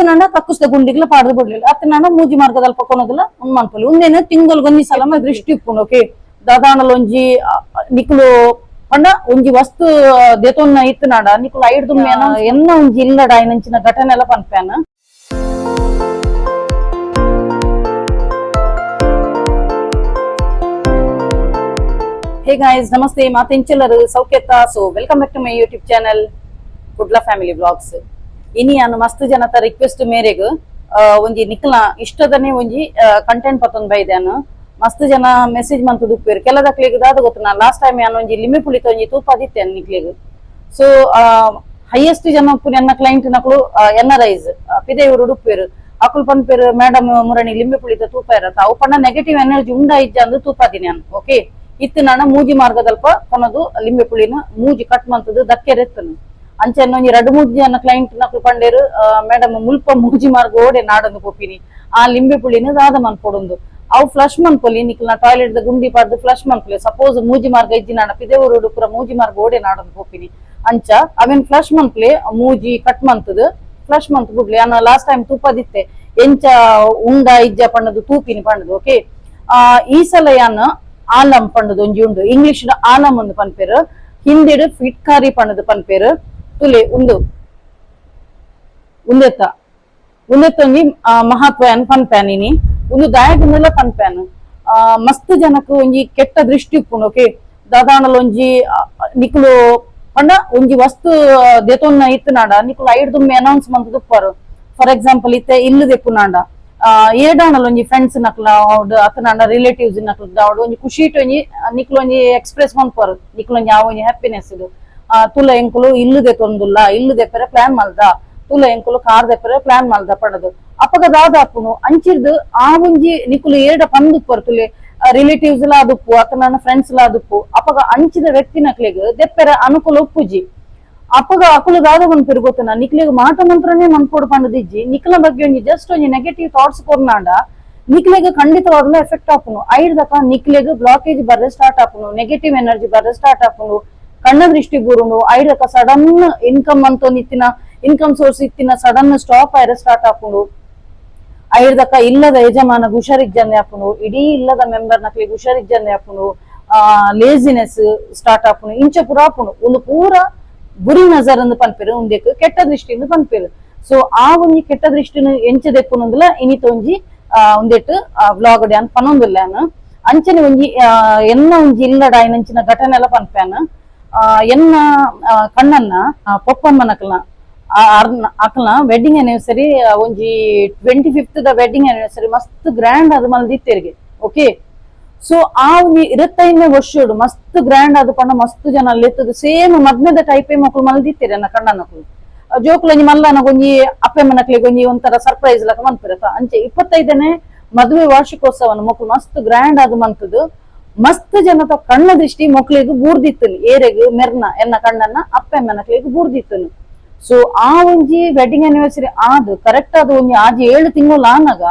ಅತ್ತನಾಂಡ ಕಕ್ಕುಸ್ದ ಗುಂಡಿಗ್ಲ ಪಾಡ್ದು ಬಿಡ್ಲಿಲ್ಲ. ಅತ್ತನಾಂಡ ಮೂಜಿ ಮಾರ್ಗದಲ್ಪ ಕೊನೋದಿಲ್ಲ ಉಂದ್ ಮನ್ಪೊಲಿ. ಉಂದೇನು ತಿಂಗೊಲ್ಗ್ ಒಂಜಿ ಸಲ ದೃಷ್ಟಿ ಉಪ್ಪುಂಡು. ಓಕೆ, ದಾದಾಂಡಲ ಒಂಜಿ ನಿಕುಲು ಪಂಡ ಒಂಜಿ ವಸ್ತು ದೆತೊನ್ನ ಇತ್ತನಾಡ ನಿಕುಲು ಐಡ್ದು ಎನ್ನ ಒಂಜಿ ಇಲ್ಲಡ ಐನಂಚಿನ ಘಟನೆ ಎಲ್ಲ ಪನ್ಪೇನ. ಹೇ ಗಾಯ್ಸ್, ನಮಸ್ತೆ, ಮಾತೆಂಚಲರು ಸೌಖ್ಯತಾ? So welcome back to my YouTube channel Kudla family vlogs. ಇನಿ ಯಾನು ಮಸ್ತ್ ಜನತ ರಿಕ್ವೆಸ್ಟ್ ಮೇರೆಗ್ ಒಂಜಿ ನಿಕ್ಲ ಇಷ್ಟದನೆ ಒಂಜಿ ಕಂಟೆಂಟ್ ಪತ್ತೊಂದು ಬೈದ್ಯಾನು. ಮಸ್ತ್ ಜನ ಮೆಸೇಜ್ ಮಂತ್ ದುಪ್ಪೇರು. ಕೆಲದಕ್ಲೆಗ್ ದಾದ ಗೊತ್ತು, ನಾ ಲಾಸ್ಟ್ ಟೈಮ್ ಯಾನು ಒಂಜಿ ಲಿಂಬೆ ಪುಳಿತ ಒಂಜಿ ತೂಪಾದಿತ್ತೇನೆ ನಿಕ್ಲೆಗ್. ಸೊ ಹೈಯೆಸ್ಟ್ ಜನ ಉಪ್ಪುನ ಎನ್ನ ಕ್ಲೈಂಟ್ ನಕುಲು N R Is, ಪಿದೆಯೂರು ಉಡುಪೇರು. ಅಕುಲು ಪನ್ಪೇರು, ಮೇಡಮ್ ಮುರಣಿ ಲಿಂಬೆ ಪುಳಿತ ತೂಪ ಇರತ್ತ, ಅವು ಪಂಡ ನೆಗೆಟಿವ್ ಎನರ್ಜಿ ಉಂಡ ಇಜ್ಜ ಅಂದ್ ತೂಪಾದಿನಿ ನಾನು. ಓಕೆ, ಇತ್ತು ನಾನ ಮೂಜಿ ಮಾರ್ಗದಲ್ಪ ಕೊನದು ಲಿಂಬೆ ಪುಳಿನ ಮೂಜಿ ಕಟ್ ಮಂತದು ದಕ್ಕೆರೆತ್ತನು. ಅಂಚೆ ಒಂಜಿ ರಡ್ಡು ಮೂಜಿ ಜನ ಕ್ಲೈಂಟ್ ನಕುಲು ಪಂಡೇರು, ಮೇಡಮ್ ಮುಲ್ಪ ಮೂಜಿ ಮಾರ್ಗ ಓಡೆ ನಾಡೊಂದು ಪೋಪಿನಿ, ಆ ಲಿಂಬೆ ಪುಳಿನ ದಾದ ಮನ್ಪೊಡುಂದು? ಅವು ಫ್ಲಶ್ ಮನ್ಪೊಲಿ, ನಿಕ್ಲ ಟಾಯ್ಲೆಟ್ ದ ಗುಂಡಿ ಪಾಡ್ದು ಫ್ಲಶ್ ಮನ್ಪೊಲಿ. ಸಪೋಸ್ ಮೂಜಿ ಮಾರ್ಗ ಇಜ್ಜಿ ನಾಡ ಪಿದೆಊರು ಪೂರ ಮೂಜಿ ಮಾರ್ಗ ಓಡೆ ನಾಡೊಂದು ಪೋಪಿನಿ, ಅಂಚ ಅವೆನ್ ಫ್ಲಶ್ ಮನ್ಪ್ಲೆ, ಮೂಜಿ ಕಟ್ ಮಂತದು ಫ್ಲಶ್ ಮಂತ್ ಬುಡ್ಲಿ. ನಾನು ಲಾಸ್ಟ್ ಟೈಮ್ ತೂಪದಿತ್ತೆ, ಎಂಚ ಉಂಡ ಇಜ್ಜ ಪಣ್ಣದು ತೂಪಿನಿ ಪಣ್ಣದು. ಓಕೆ, ಈ ಸಲ ಯಾನ್ ಆಲಂ ಪಣ್ಣದು ಒಂಜಿ ಉಂಡು. ಇಂಗ್ಲಿಷ್ ಆಲಂ ಒಂದು ಪನ್ಪೇರು, ಹಿಂದಿಡ್ ಫಿಟ್ಕಾರಿ ಪಣ್ಣದು ಪನ್ಪೇರು. ತುಲೆ ಉಂದು ಉಂದೆತ್ತ ಉಂದೆತ್ತ ಒಂಜಿ ಮಹತ್ವ ಅನ್ ಪನ್ಪ್ಯಾನ್ ಇನಿ. ಉಂದು ದಾಯಗಂದಲ ಪನ್ಪ್ಯಾನ್. ಮಸ್ತ್ ಜನಕ್ ಒಂಜಿ ಕೆಟ್ಟ ದೃಷ್ಟಿ ಉಪ್ಪುಂಡು. ಓಕೆ, ದಾದಾಂಡಲ ಒಂಜಿ ನಿಕುಲು ಪಂಡ ಒಂಜಿ ವಸ್ತು ದೆತೊನ್ನ ಇತ್ತನಾಡ ನಿಕುಲು ಐಡ್ದುಮ್ಮೆ ಅನೌನ್ಸ್ ಮಂತ್ ದುಪ್ಪರು. ಫಾರ್ ಎಕ್ಸಾಂಪಲ್, ಇತ್ತೆ ಇಲ್ಲು ದೆಪ್ಪುನಾಂಡ ಏಡಾಂಡಲ ಒಂಜಿ ಫ್ರೆಂಡ್ಸ್ ನಕ್ಲ ಅತನಾಂಡ ರಿಲೇಟಿವ್ಸ್ ನಕ್ಲ ದಾವಡ್ ಒಂಜಿ ಖುಷಿಟ್ ಒಂಜಿ ನಿಕ್ಲು ಒಂಜಿ ಎಕ್ಸ್ಪ್ರೆಸ್ ಮನ್ಪರು. ನಿಕ್ಲು ಒಂಜಿ ಆ ಒಂಜಿ ಹ್ಯಾಪಿನೆಸ್ ಇದು, ತುಲ ಎಂಕುಲು ಇಲ್ಲು ದೆತ್ತೊಂದುಲ್ಲ, ಇಲ್ಲು ದೆಪ್ಪರೆ ಪ್ಲಾನ್ ಮಲ್ದ, ತುಲ ಎಂಕುಲು ಕಾರ್ ದೆಪ್ಪರೆ ಪ್ಲಾನ್ ಮಲ್ದ ಪಡದು. ಅಪಗ ದಾದಾಪುನು, ಅಂಚಿರ್ದು ಆ ಒಂಜಿ ನಿಕುಲು ಏಡ ಪಂದುಪ್ಪರು, ತುಲೆ ರಿಲೇಟಿವ್ಸ್ ಲಾ ಅದುಪ್ಪು, ಅತನಾನ ಫ್ರೆಂಡ್ಸ್ ಲಾ ಅದುಪ್ಪು. ಅಪಗ ಅಂಚಿದ ವ್ಯಕ್ತಿನಕ್ಲೆಗ್ ದೆಪ್ಪೆರೆ ಅನುಕೂಲ ಉಪ್ಪುಜಿ. ಅಪಗ ಅಕುಲು ದಾದ ಪನ್ಪೆರ್ ಗೊತ್ತನ? ನಿಕ್ಲೆಗ್ ಮಾಟ ಮಂತ್ರನೇ ಮನ್ಪೊಡು ಪಂಡದಿಜ್ಜಿ, ನಿಕ್ಲ ಬಗ್ಗೆ ಒಂಜಿ ಜಸ್ಟ್ ಒಂಜಿ ನೆಗೆಟಿವ್ ಥಾಟ್ಸ್ ಕೊರ್ನಾಂಡ ನಿಕ್ಲೆಗ್ ಖಂಡಿತವಾಗ್ಲೂ ಎಫೆಕ್ಟ್ ಆಪುನು. ಐಡ್ದಕ ನಿಕ್ಲೆಗ್ ಬ್ಲಾಕೇಜ್ ಬರ್ರೆ ಸ್ಟಾರ್ಟ್ ಆಪುನು, ನೆಗೆಟಿವ್ ಎನರ್ಜಿ ಬರ್ರೆ ಸ್ಟಾರ್ಟ್ ಆಪುನು, ಕಣ್ಣ ದೃಷ್ಟಿ ಬೂರುಂಡು. ಐಡ್ದಕ ಸಡನ್ ಇನ್ಕಮ್ ಅಂತ ಇತ್ತಿನ ಇನ್ಕಮ್ ಸೋರ್ಸ್ ಇತ್ತಿನ ಸಡನ್ ಸ್ಟಾಪ್ ಆಯ್ರೆ ಸ್ಟಾರ್ಟ್ ಆಪುಂಡು. ಐಡ್ದಕ ಇಲ್ಲದ ಯಜಮಾನಗ್ ಹುಷಾರಿಜ್ಜಂದೆ ಆಪುಂಡು, ಇಡೀ ಇಲ್ಲದ ಮೆಂಬರ್ ನಕ್ಲೆಗ್ ಹುಷಾರಿಜ್ಜಂದೆ ಆಪುಂಡು, ಲೇಸಿನೆಸ್ ಸ್ಟಾರ್ಟ್ ಆಪುಂಡು, ಇಂಚ ಪೂರ ಆಪುಂಡು. ಒಂದು ಪೂರ ಬುರಿ ನಜರ್ ಅಂದ್ ಪನ್ಪೆರು, ಉಂದೆಕ್ ಕೆಟ್ಟ ದೃಷ್ಟಿಯಿಂದ ಪನ್ಪೆರು. ಸೊ ಆ ಒಂಜಿ ಕೆಟ್ಟ ದೃಷ್ಟಿನ ಎಂಚ ದೆಪ್ಪುನಂದುಲ ಇನಿತ ಒಂಜಿ ಉಂದೆಟ್ ವ್ಲಾಗ್ ಡ್ಯಾನ್ ಪನೊಂದುಲ್ಲ. ಅಂಚನೆ ಒಂಜಿ ಎನ್ನ ಒಂಜಿ ಇಲ್ಲಡ ಐನಂಚಿನ ಘಟನೆ ಎಲ್ಲ ಪನ್ಪ್ಯಾನ. ಎನ್ನ ಕಣ್ಣನ್ನ ಪೊಪ್ಪಮ್ಮನಕಲ್ನ ಅಕಲ್ನ ವೆಡ್ಡಿಂಗ್ ಆನಿವರ್ಸರಿ, ಒಂಜಿ 25th the wedding anniversary ಮಸ್ತ್ ಗ್ರ್ಯಾಂಡ್ ಅದು ಮಲ್ದಿತ್ತೆರಿಗೆ. ಓಕೆ, ಸೊ ಆ ಒಂಜಿ 25ನೇ ವರ್ಷಡು ಮಸ್ತ್ ಗ್ರ್ಯಾಂಡ್ ಅದು ಪಂಡ ಮಸ್ತ್ ಜನ ಲೆತ್ತದು ಸೇಮ್ ಮದ್ಮೆದ ಟೈಪೇ ಮಕ್ಕಳು ಮಲ್ದಿತ್ತೀರಿ. ಎನ್ನ ಕಣ್ಣನಕುಲು ಜೋಕುಲು ಒಂಜಿ ಮಲ್ಲನ ಒಂಜಿ ಅಪ್ಪೆಮ್ಮನಕ್ಲೆಗ್ ಒಂಜಿ ಒಂಥರ ಸರ್ಪ್ರೈಸ್ ಲಕ ಮನ್ಪಿರತ್ತ. ಅಂಚೆ 25ನೇ ಮದುವೆ ವಾರ್ಷಿಕೋತ್ಸವನ ಮಕ್ಕಳು ಮಸ್ತ್ ಗ್ರ್ಯಾಂಡ್ ಅದು ಮಂತದು ಮಸ್ತ್ ಜನತ ಕಣ್ಣ ದೃಷ್ಟಿ ಮಕ್ಳಿಗ್ ಬೂರ್ದಿತ್ತನು. ಏರೆಗ್? ಮೆರ್ನ ಎನ್ನ ಕಣ್ಣನ್ನ ಅಪ್ಪೆಮ್ಮನಕ್ಲೆಗ್ ಬೂರ್ದಿತ್ತನು. ಸೊ ಆ ಒಂಜಿ ವೆಡ್ಡಿಂಗ್ ಆನಿವರ್ಸರಿ ಆದ್ ಕರೆಕ್ಟ್ ಅದು ಒಂಜಿ ಆಜಿ ಏಳು ತಿಂಗಳು ಆನಗ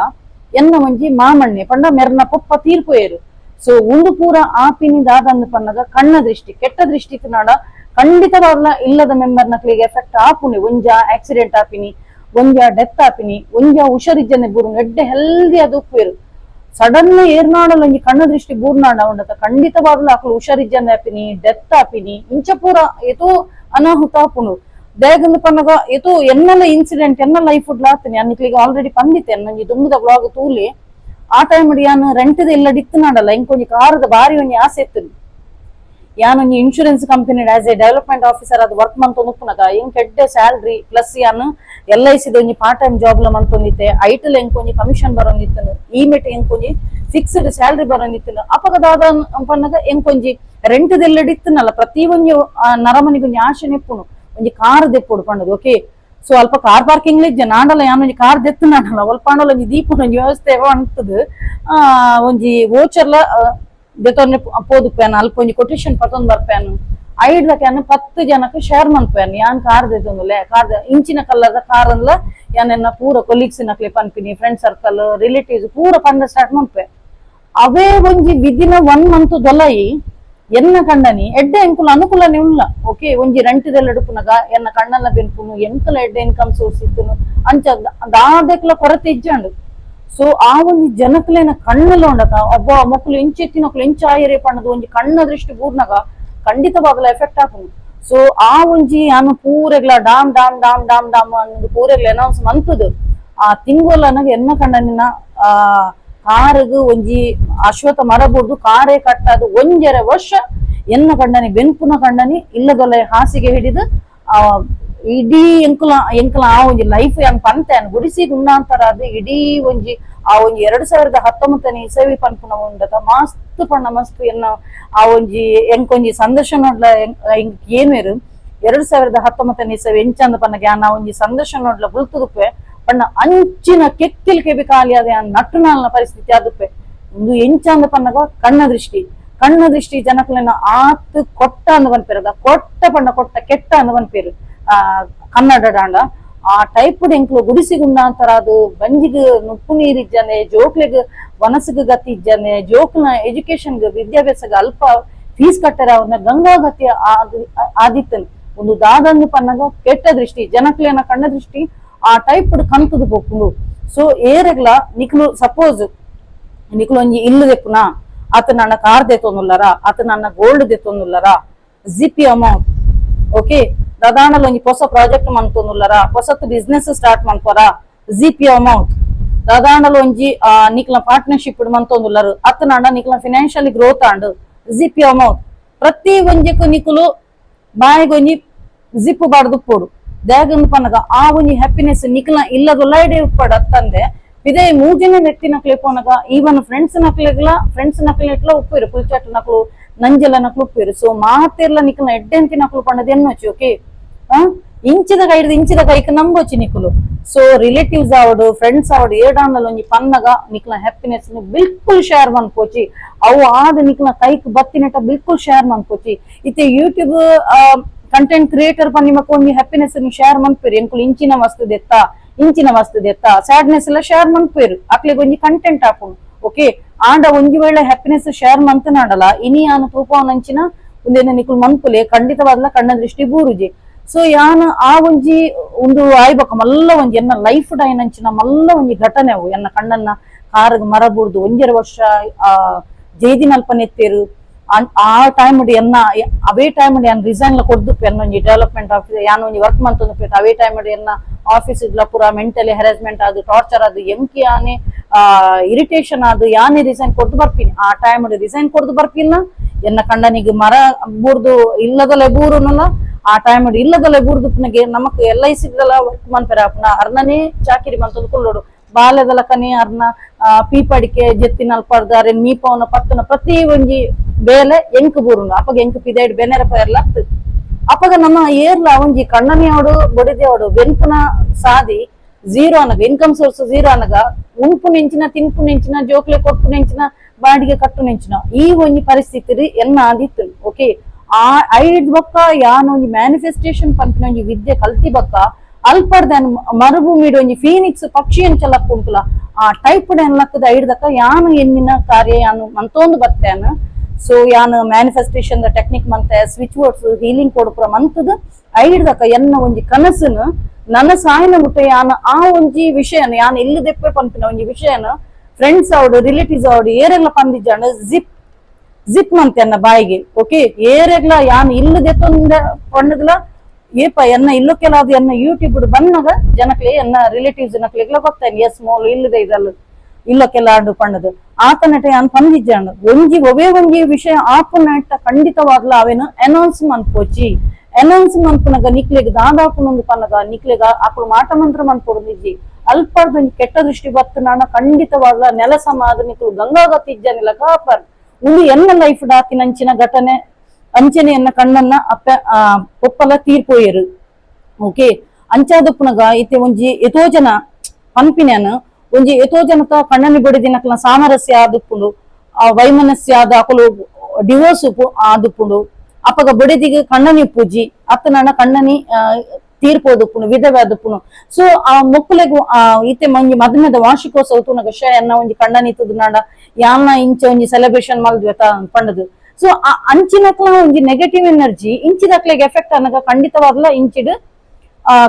ಎನ್ನ ಒಂಜಿ ಮಾಮಣ್ಣೆ ಪಂಡ ಮೆರ್ನ ಪೊಪ್ಪ ತೀರ್ಪೋಯರು. ಸೊ ಉಂದು ಪೂರ ಆಪಿನಿ ದಾದಂದು ಪನ್ನಗ ಕಣ್ಣ ದೃಷ್ಟಿ, ಕೆಟ್ಟ ದೃಷ್ಟಿ ನಾಡ ಖಂಡಿತವಾಗ್ಲ ಇಲ್ಲದ ಮೆಂಬರ್ ನಕ್ಲಿಗೆ ಎಫೆಕ್ಟ್ ಆಪುನಿ. ಒಂಜ ಆಕ್ಸಿಡೆಂಟ್ ಆಪಿನಿ, ಒಂಜ ಡೆತ್ ಆಪಿನಿ, ಒಂಜ ಹುಷಾರಿಜ್ಜನೆ ಬೂರು. ಎಡ್ಡೆ ಹೆಲ್ದಿ ಅದು ಉಪ್ಪೇರು, ಸಡನ್ ಏರ್ನಾಡಲ್ ಒಂಜಿ ಕಣ್ಣ ದೃಷ್ಟಿ ಬೂರ್ನಾಡ ಉಂಡತ ಖಂಡಿತವಾಗ್ಲೂ ಅಕ್ಲು ಹುಷಾರಿಜ್ಜನೆ ಆಪಿನಿ, ಡೆತ್ ಆಪಿನಿ, ಇಂಚ ಪೂರ ಏತೋ ಅನಾಹುತ ಆಪುಂಡು. ದೇಗಂದು ಪನ್ನಗ ಏತೋ ಎನ್ನಲ ಇನ್ಸಿಡೆಂಟ್ ಎನ್ನ ಲೈಫ್ ಆತನಿ ಅನ್ನಿಕ್ಲಿಗೆ ಆಲ್ರೆಡಿ ಪಂದಿತ್ತೆ ಒಂಜಿ ದುಂಬುದ ವ್ಲಾಗ್ ತೂಲಿ. ಆ ಟೈಮ್ ಯಾನ್ ರೆಂಟದ ಇಲ್ಲ ಡಿತ್ತು ನಾಡಲ್ಲ, ಇಂಕೊಂಜಿ ಕಾರದ ಬಾರಿ ಒಂಜಿ ಆಸೆ ಇತ್ತು. ಯಾನ್ ಒಂಜಿ insurance company as a development officer ಅದು ವರ್ಕ್ ಮಂತೊಂದು ಉಪ್ಪುನಗ ಎಂಕ್ ಎಡ್ಡೆ ಸ್ಯಾಲ್ರಿ, ಪ್ಲಸ್ ಯಾನ್ L I C ಒಂಜಿ part time job ಲ ಮಂತೊಂದಿತ್ತೆ. ಐಟಲ್ ಎಂಕೊಂಜಿ ಕಮಿಷನ್ ಬರೋಂದಿತ್ತು, ಈ ಮೆಟ್ ಎಂಕೊಂಜಿ ಫಿಕ್ಸ್ಡ್ ಸ್ಯಾಲ್ರಿ ಬರೋಂದಿತ್ತು. ಅಪಗ ದಾದ ಪನ್ನಗ ಎಂಕೊಂಜಿ ರೆಂಟ್ ದೆಲ್ಲ ಇತ್ತನಲ್ಲ, ಪ್ರತಿ ಒಂಜಿ ನರಮನಿಗೆ ಒಂಜಿ ಆಶೆ ನೆಪ್ಪುನು, ಒಂಜಿ ಕಾರ್ ದೆಪ್ಪುಡು ಪಂಡದು. ಓಕೆ, ಸೊ ಅಲ್ಪ ಕಾರ್ ಪಾರ್ಕಿಂಗ್ ಇಜ್ಜ ನಾಂಡಲ ಯಾನ್ ಒಂಜಿ ಕಾರ್ ದೆತ್ತು ನಾಡಲ್ಲ ಅಲ್ಪ ಆಂಡಲ ಒಂಜಿ ದೀಪುನ ಒಂಜಿ ವ್ಯವಸ್ಥೆ ಅಂತದು. ಒಂಜಿ ವೋಚರ್ಲ ದೆತ್ತೊಂದೆ ಪೋದುಪ್ಪಾನ, ಅಲ್ಪ ಒಂಜಿ ಕೊಟೇಶನ್ ಪತ್ತೊಂದು ಬರ್ಪ್ಯಾನು. ಐಡ್ದಕ್ಕೆ ಯಾನ್ 10 ಜನಕ್ಕೆ ಶೇರ್ ಮನ್ಪ್ಯಾನು, ಯಾನ್ ಕಾರ್ ದೆತ್ತೊಂದುಲ್ಲೆ, ಕಾರ್ ಇಂಚಿನ ಕಲ್ಲದ ಕಾರ್ ಅಂದ್ಲ ಯಾನ್ ಎನ್ನ ಪೂರ ಕೊಲೀಗ್ಸ್ ನಕ್ಲೆ ಪನ್ಪಿನಿ, friend circle, relatives ಪೂರ ಪಂಡ ಸ್ಟಾರ್ಟ್ ಮನ್ಪೆ. ಅವೇ ಒಂಜಿ ವಿದಿನ್ 1 ಮಂತ್ ದೊಲಯಿ ಎನ್ನ ಕಂಡನಿ ಎಡ್ಡೆ ಎಂಕುಲು ಅನುಕೂಲನೆ ಉಲ್ಲ ಓಕೆ ಒಂಜಿ ರಂಟಿದೆಲ್ಲ ಎಡುಪುನಗ ಎನ್ನ ಕಣ್ಣಲ್ಲ ಬೆನ್ಪುನು ಎಂಕಲ ಎಡ್ಡೆ ಇನ್ಕಮ್ ಸೋರ್ಸ್ ಇತ್ತುನು ಅಂಚ ದಾದೆಕ್ಲ ಕೊರತೆ ಇಜ್ಜಂಡು. ಸೊ ಆ ಒಂಜಿ ಜನಕ್ಲೆನ ಕಣ್ಣಲ್ಲ ಉಂಡತ ಒಬ್ಬ ಮೊಕ್ಕಲು ಇಂಚೆತ್ತಿನಕ್ಲು ಇಂಚ ಆಯರೆ ಪಣ್ಣದು ಒಂಜಿ ಕಣ್ಣ ದೃಷ್ಟಿ ಬೂರ್ನಗ ಖಂಡಿತವಾಗ್ಲ ಎಫೆಕ್ಟ್ ಆಪುಂಡು. ಸೊ ಆ ಒಂಜಿ ಯಾನು ಪೂರೆಗ್ಲ dam dam dam dam dam ಅನ್ನೋದು ಪೂರೆಗ್ಲ ಅನೌನ್ಸ್ ಮಂತುದು ಆ ತಿಂಗೊಲನಗ ಎನ್ನ ಕಣ್ಣನಿನ ಆ ಕಾರುಗು ಒಂಜಿ ಅಶ್ವತ್ಥ ಮರ ಬುಡ್ದು ಕಾರೇ ಕಟ್ಟದು ಒಂಜರೆ ವರ್ಷ ಎನ್ನ ಕಂಡನಿ ಬೆನ್ಪುನ ಕಂಡನಿ ಇಲ್ಲದೊಲೆ ಹಾಸಿಗೆ ಹಿಡಿದು ಆ ಇಡೀ ಎಂಕುಲ ಎಂಕುಲ ಆ ಒಂಜಿ ಲೈಫ್ ಹೆಂಗ್ ಪಂತೆ ಗುಡಿಸಿ ಗುಂಡಾಂತರ ಅದು ಇಡೀ ಒಂಜಿ ಆ ಒಂಜಿ 2019ನೇ ಇಸವಿ ಪನ್ಪುನ ಉಂಡತ ಮಸ್ತ್ ಪಣ್ಣ ಮಸ್ತ್ ಎನ್ನ ಆ ಒಂಜಿ ಎಂಕೊಂಜಿ ಸಂದರ್ಶನ ಏನೇರು 2019ನೇ ಇಸವಿ ಎಂಚಂದ ಪನ್ನಗೆ ಆ ಒಂಜಿ ಸಂದರ್ಶನ ಬುಲ್ತುದುಪ್ಪೆ ಪಣ್ಣ ಅಂಚಿನ ಕೆಕ್ಕಿಲ್ ಕೆಬಿ ಖಾಲಿ ಅದೇ ನಟ್ಟು ನಾಲ್ನ ಪರಿಸ್ಥಿತಿ ಆದುಪ್ಪೆ. ಒಂದು ಎಂಚಂದ ಪನ್ನಗ ಕಣ್ಣ ದೃಷ್ಟಿ, ಕಣ್ಣ ದೃಷ್ಟಿ ಜನಕುಲೆನ ಆತ್ ಕೊಟ್ಟ ಅಂದ ಪನ್ಪೇರು, ಕೊಟ್ಟ ಪಣ್ಣ ಕೊಟ್ಟ ಕೆಟ್ಟ ಅಂದ ಪನ್ಪೇರು ಆ ಕನ್ನಡ ಡಾಂಡ. ಆ ಟೈಪ್ ಎಂಕ್ಲು ಗುಡಿಸಿ ಗುಂಡಾಂತರ ಅದು ಬಂಜಿಗ್ ನುಪ್ಪು ನೀರಿಜ್ಜನೆ, ಜೋಕ್ಲೆಗ್ ವನಸಿಗೆ ಗತಿ ಇಜ್ಜನೆ, ಜೋಕ್ನ ಎಜುಕೇಶನ್ ವಿದ್ಯಾಭ್ಯಾಸಗ ಅಲ್ಪ ಫೀಸ್ ಕಟ್ಟರ ಅವನ ಗಂಗಾಗತಿ ಆದಿತ್ತನ್. ಒಂದು ದಾದಂದು ಪನ್ನಗ ಕೆಟ್ಟ ದೃಷ್ಟಿ, ಜನಕ್ಲೆನ ಕಣ್ಣ ದೃಷ್ಟಿ ಆ ಟೈಪ್ ಕಂತದ ಪೋಪುಂಡು. ಸೊ ಏರೆಗ್ಲ ನಿಕ್ಲು ಸಪೋಸ್ ನಿಕ್ಲು ಒಂಜಿ ಇಲ್ಲು ದೆಪ್ಪುನ ಆತ ನನ್ನ ಕಾರ್ ದೆತ್ತೊಂದುಲ್ಲರ, ಆತ ನನ್ನ ಗೋಲ್ಡ್ ದೆತ್ತೊಂದುಲ್ಲರ, ಜಿಪಿ ಅಮೌಂಟ್ ಓಕೆ, ದಾದಾಣಲ್ ಒಂಜಿ ಹೊಸ ಪ್ರಾಜೆಕ್ಟ್ ಮಂತೊಂದುಲ್ಲರ, ಹೊಸತ್ ಬಿಸ್ನೆಸ್ ಸ್ಟಾರ್ಟ್ ಮನ್ಪರ, ಜಿಪಿ ಅಮೌಂಟ್, ದಾದಾಣಲ್ ಒಂಜಿ ನಿಕ್ಲ ಪಾರ್ಟ್ನರ್ಶಿಪ್ ಮಂತೊಂದುಲ್ಲರು, ಅತ್ತನಾಂಡ ನಿಕ್ಲ financially growth and GP amount, ಪ್ರತಿ ಒಂಜೆಕು ನಿಕುಲು ಬಾಯಿಗೊಂಜಿ ಜಿಪ್ ಬಾಡ್ದು ಪೋಡು ದಾಗಂದು ಪನ್ನಗ ಆ ಒಂಜಿ ಹ್ಯಾಪಿನೆಸ್ ನಿಕ್ಲ ಇಲ್ಲದೊಲ್ಲೈಡೆ ಉಪ್ಪಡು ಅತ್ತಂದೆ ಇದೇ ಮೂಜಿನ ವ್ಯಕ್ತಿ ನಕ್ಲೆ ಪೋನಗ ಈವನ್ ಫ್ರೆಂಡ್ಸ್ ನಕ್ಲೆಗ್ಲ ಫ್ರೆಂಡ್ಸ್ ನಕ್ಲೆಟ್ಲ ಉಪ್ಪೇರು ಪುಲ್ಚಾಟ್ ನಕ್ಲು ನಂಜಲ ನಕ್ಲು ಉಪ್ಪೇರು. ಸೊ ಮಾತೆರ್ಲ ನಿಕ್ಲ ಎಡ್ಡೆಂತಿ ನಕ್ಲು ಪಣ್ಣದ ಎನ್ನೊಚ್ಚಿ ಓಕೆ ಇಂಚಿದ ಕೈಡ್ದು ಇಂಚಿದ ಕೈಕ್ ನಂಬೊಚ್ಚಿ ನಿಕುಲು. ಸೊ ರಿಲೇಟಿವ್ಸ್ ಆವಡು ಫ್ರೆಂಡ್ಸ್ ಆವಡು ಏಡಾಂಡಲ ಒಂಜಿ ಪನ್ನಗ ನಿಕ್ಲ ಹ್ಯಾಪಿನೆಸ್ ಬಿಲ್ಕುಲ್ ಶೇರ್ ಮನ್ಪೋಚಿ, ಅವು ಆದ ನಿಕ್ಲ ಕೈಕ್ ಬತ್ತಿನಟ ಬಿಲ್ಕುಲ್ ಶೇರ್ ಮನ್ಪೋಚಿ. ಇತ್ತೆ YouTube content creator ಪನ್ನಿ ಒಂಜಿ ಹ್ಯಾಪಿನೆಸ್ ಶೇರ್ ಮನ್ಪೇರು, ಎಂಕುಲು ಇಂಚಿನ ವಸ್ತು ದೆತ್ತ ಇಂಚಿನ ವಸ್ತು ದೆತ್ತ ಸ್ಯಾಡ್ನೆಸ್ ಎಲ್ಲ ಶೇರ್ ಮನ್ಪೇರು, ಅಕ್ಲೆಗ್ ಒಂಜಿ ಕಂಟೆಂಟ್ ಆಪುಂಡು ಓಕೆ. ಆಂಡ ಒಂಜಿ ವೇಳೆ ಹ್ಯಾಪಿನೆಸ್ ಶೇರ್ ಮಂತನಾಡಲ ಇನಿ ಯಾನು ತೂಪವನಂಚಿನ ಒಂದೇನ ನಿಕುಲ್ ಮನ್ಪುಲೆ ಖಂಡಿತವಾದ್ಲ ಕಣ್ಣ ದೃಷ್ಟಿ ಬೂರುಜಿ. ಸೊ ಯಾನ್ ಆ ಒಂಜಿ ಒಂದು ಆಯ್ಬಕ ಮಲ್ಲ ಒಂಜಿ ಎನ್ನ ಲೈಫ್ ಡೈನಂಚಿನ ಮಲ್ಲ ಒಂಜಿ ಘಟನೆ ಅವು ಎನ್ನ ಕಣ್ಣನ್ನ ಕಾರಗ್ ಮರ ಬೂರ್ದು ಒಂಜರ ವರ್ಷ ಆ ಜೈದಿನ ಅಲ್ಪ ನೆತ್ತೇರು. ಆ ಟೈಮ್ ಎನ್ನ ಅವೇ ಟೈಮ್ ಯಾನ್ ರಿಸೈನ್ ಲ ಕೊಡ್ದು ಎನ್ನ ಒಂಜಿ ಡೆವಲಪ್ಮೆಂಟ್ ಆಫೀಸ್ ಯಾನ್ ಒಂಜಿ ವರ್ಕ್ ಮಂತೊಂದು ಅವೇ ಟೈಮ್ ಎನ್ನ ಆಫೀಸ್ ಇಡ್ಲ ಪೂರ ಮೆಂಟಲಿ ಹೆರಾಸ್ಮೆಂಟ್ ಅದು ಟಾರ್ಚರ್ ಅದು ಎಂಕಿ ಯಾನೆ ಇರಿಟೇಷನ್ ಅದು ಯಾನೇ ರಿಸೈನ್ ಕೊಡ್ದು ಬರ್ತೀನಿ. ಆ ಟೈಮ್ ರಿಸೈನ್ ಕೊಡ್ದು ಬರ್ಪಿನ ಎನ್ನ ಕಂಡನಿಗೆ ಮರ ಬೂರ್ದು ಇಲ್ಲದಲೆ ಬೂರುನಲ್ಲ ಆ ಟೈಮ್ ಇಲ್ಲದಲೆ ಬೂರ್ದು ಪುನಗೆ ನಮಕ್ L I C work ಮನ್ಪೆರ ಅಪುನ ಅರ್ನನೇ ಚಾಕಿರಿ ಮಂತೊಂದು ಕುಲ್ಲೋಡು ಬಾಲ್ಯದ ಕನಿ ಅರ್ನ ಪೀಪಡಿಕೆ ಜೆತ್ತಿನ ಅಲ್ಪರ್ದ ಅರೆನ್ ಮೀಪವನ ಪತ್ತನ ಪ್ರತಿ ಒಂಜಿ ಬೇಲೆ ಎಂಕ್ ಬೂರುಂಡು. ಅಪಗ ಎಂಕ್ ಪಿದೈಡ್ ಬೆನೆರ ಪೋಯರ್ಲ ಅಪಗ ನಮ್ಮ ಏರ್ಲ ಒಂಜಿ ಕಣ್ಣನಿಯವಡು ಬೊಡಿದೆಯವಡು ಬೆನ್ಪುನ ಸಾದಿ ಝೀರೋ ಅನಗ income source zero ಅನಗ ಉಂಪು ನೆಂಚಿನ ತಿನ್ಪು ನೆಂಚಿನ ಜೋಕ್ಲೆ ಕೊಟ್ಟು ನೆಂಚಿನ ಬಾಡಿಗೆ ಕಟ್ಟು ನೆಂಚಿನ ಈ ಒಂಜಿ ಪರಿಸ್ಥಿತಿ ಎನ್ನ ಆದಿತ್ತು ಓಕೆ. ಆ ಐದ್ ಬೊಕ್ಕ ಯಾನ್ ಒಂಜಿ ಮ್ಯಾನಿಫೆಸ್ಟೇಷನ್ ಪನ್ಪಿನ ಒಂಜಿ ವಿದ್ಯೆ ಕಲ್ತಿ ಬೊಕ್ಕ ಅಲ್ಪಡ್ದಾನ್ ಮರುಭೂಮಿಡ್ ಒಂಜಿ ಫೀನಿಕ್ಸ್ ಪಕ್ಷಿ ಅಂಚ ಲಕ್ಕುಂಟುಲ ಆ ಟೈಪ್ ಲಕ್ಕದ ಐಡ್ದಕ್ಕ ಯಾನು ಎನ್ನಿನ ಕಾರ್ಯ ಯಾನು ಮಂತೊಂದು ಬತ್ತೇನ. ಸೊ ಯಾನ್ ಮ್ಯಾನಿಫೆಸ್ಟೇಷನ್ ಟೆಕ್ನಿಕ್ ಮಂತೆ switch words healing ಕೊಡುಪುರ ಮಂತದ ಐಡ್ದಕ್ಕ ಎನ್ನ ಒಂಜಿ ಕನಸುನು ನನ್ನ ಸಾಯಿನ ಮುಟ್ಟ ಯಾನ್ ಆ ಒಂಜಿ ವಿಷಯನ ಯಾನ್ ಎಲ್ಲಿ ದೆಪ್ಪೆ ಪನ್ಪಿನ ಒಂಜಿ ವಿಷಯನ ಫ್ರೆಂಡ್ಸ್ ಅವಡು ರಿಲೇಟಿವ್ಸ್ ಅವಡು ಏರೆಗ್ಲ ಪಂದಿಜ್ಜಾಂಡ ಜಿಪ್ ಜಿಪ್ ಮಂತೆ ಅನ್ನ ಬಾಯಿಗೆ ಓಕೆ. ಏರೆಗ್ಲ ಯಾನ್ ಇಲ್ಲು ದೆತ್ತೊಂದ ಪಂಡದ್ಲ ಏಪ ಎನ್ನ ಇಲ್ಲು ಕೆಲವು ಎನ್ನ ಯೂಟ್ಯೂಬ್ ಬಂದಾಗ ಜನಕ್ಲೆ ಎನ್ನ ರಿಲೇಟಿವ್ಸ್ ನಕ್ಲೆಗ್ಲ ಗೊತ್ತಾಯ್ತು ಎಸ್ ಮೋಲು ಇಲ್ಲದೆ ಇದಲ್ಲ ಇಲ್ಲ ಕೆಲಾಡು ಪಂಡದು ಆತನಟ ಯಾನ್ ಪಂದಿಜ್ಜಾಂಡ ಒಂಜಿ ಒವೇ ಒಂಜಿ ವಿಷಯ ಆಪುನಟ ಖಂಡಿತವಾಗ್ಲ ಅವೇನು ಅನೌನ್ಸ್ ಮನ್ಪೋಚಿ. ಅನೌನ್ಸ್ ಮನ್ಪುನಗ ನಿಕ್ಲೆಗ್ ದಾದಾಪುನೊಂದು ಪನ್ನಗ ನಿಕ್ಲೆಗ ಅಕುಲು ಮಾಟ ಮಂತ್ರ ಮನ್ಪೊಡು ನಿಜ್ಜಿ ಅಲ್ಪರ್ದ ಒಂಜಿ ಕೆಟ್ಟ ದೃಷ್ಟಿ ಬತ್ತು ಖಂಡಿತವಾಗ್ಲ ನೆಲ ಸಮಾಧ ನಿಕ್ಲು ಗಂಗಾಗತಿ ಇಜ್ಜನಿಲ್ಲ ಕಾಪರ್. ಉಂದು ಎನ್ನ ಲೈಫ್ ಡಾತಿನಂಚಿನ ಘಟನೆ ಅಂಚನೆ ಎನ್ನ ಕಣ್ಣನ್ನ ಅಪ್ಪ ಒಪ್ಪಲ ತೀರ್ಪೋಯರು ಓಕೆ. ಅಂಚಾದಪ್ಪುನಗ ಇತ್ತೆ ಒಂಜಿ ಎತೋ ಜನ ಪನ್ಪಿನ್ಯಾನ ಒಂಜಿ ಎತೋ ಜನತ ಕಣ್ಣನಿ ಬಡಿದಿನಕ್ಲ ಸಾಮರಸ್ಯ ಆದುಪ್ಪುಂಡು, ಆ ವೈಮನಸ್ಯ ಆದ ಅಕುಲು ಡಿವೋರ್ಸ್ ಆದುಪ್ಪುಂಡು. ಅಪಗ ಬಡಿದಿಗೆ ಕಣ್ಣನಿ ಪೂಜಿ ಅತ್ತನಣ್ಣ ಕಣ್ಣನಿ ತೀರ್ಪೋದುಪ್ಪುಂಡು ವಿಧವೆ ಆದುಪ್ಪುಂಡು. ಸೊ ಆ ಮೊಕ್ಕಲೆಗು ಆ ಇತ್ತೆ ಒಂಜಿ ಮದ್ಮೆದ ವಾರ್ಷಿಕೋತ್ಸವ ತೂನಗ ಶೇ ಎನ್ನ ಒಂಜಿ ಕಣ್ಣನಿ ತುದುನಾಡ ಯಾನ್ನ ಇಂಚ ಒಂಜಿ ಸೆಲೆಬ್ರೇಷನ್ ಮಲ್ದ್ವೆತ ಪಂಡದು. So ಅಂಚಿನಕ್ಲ ಒಂಜಿ ನೆಗೆಟಿವ್ ಎನರ್ಜಿ ಇಂಚಿದಕ್ಲೆಗ್ ಎಫೆಕ್ಟ್ ಅನ್ನಗ ಖಂಡಿತವಾಗ್ಲ ಇಂಚಿಡ್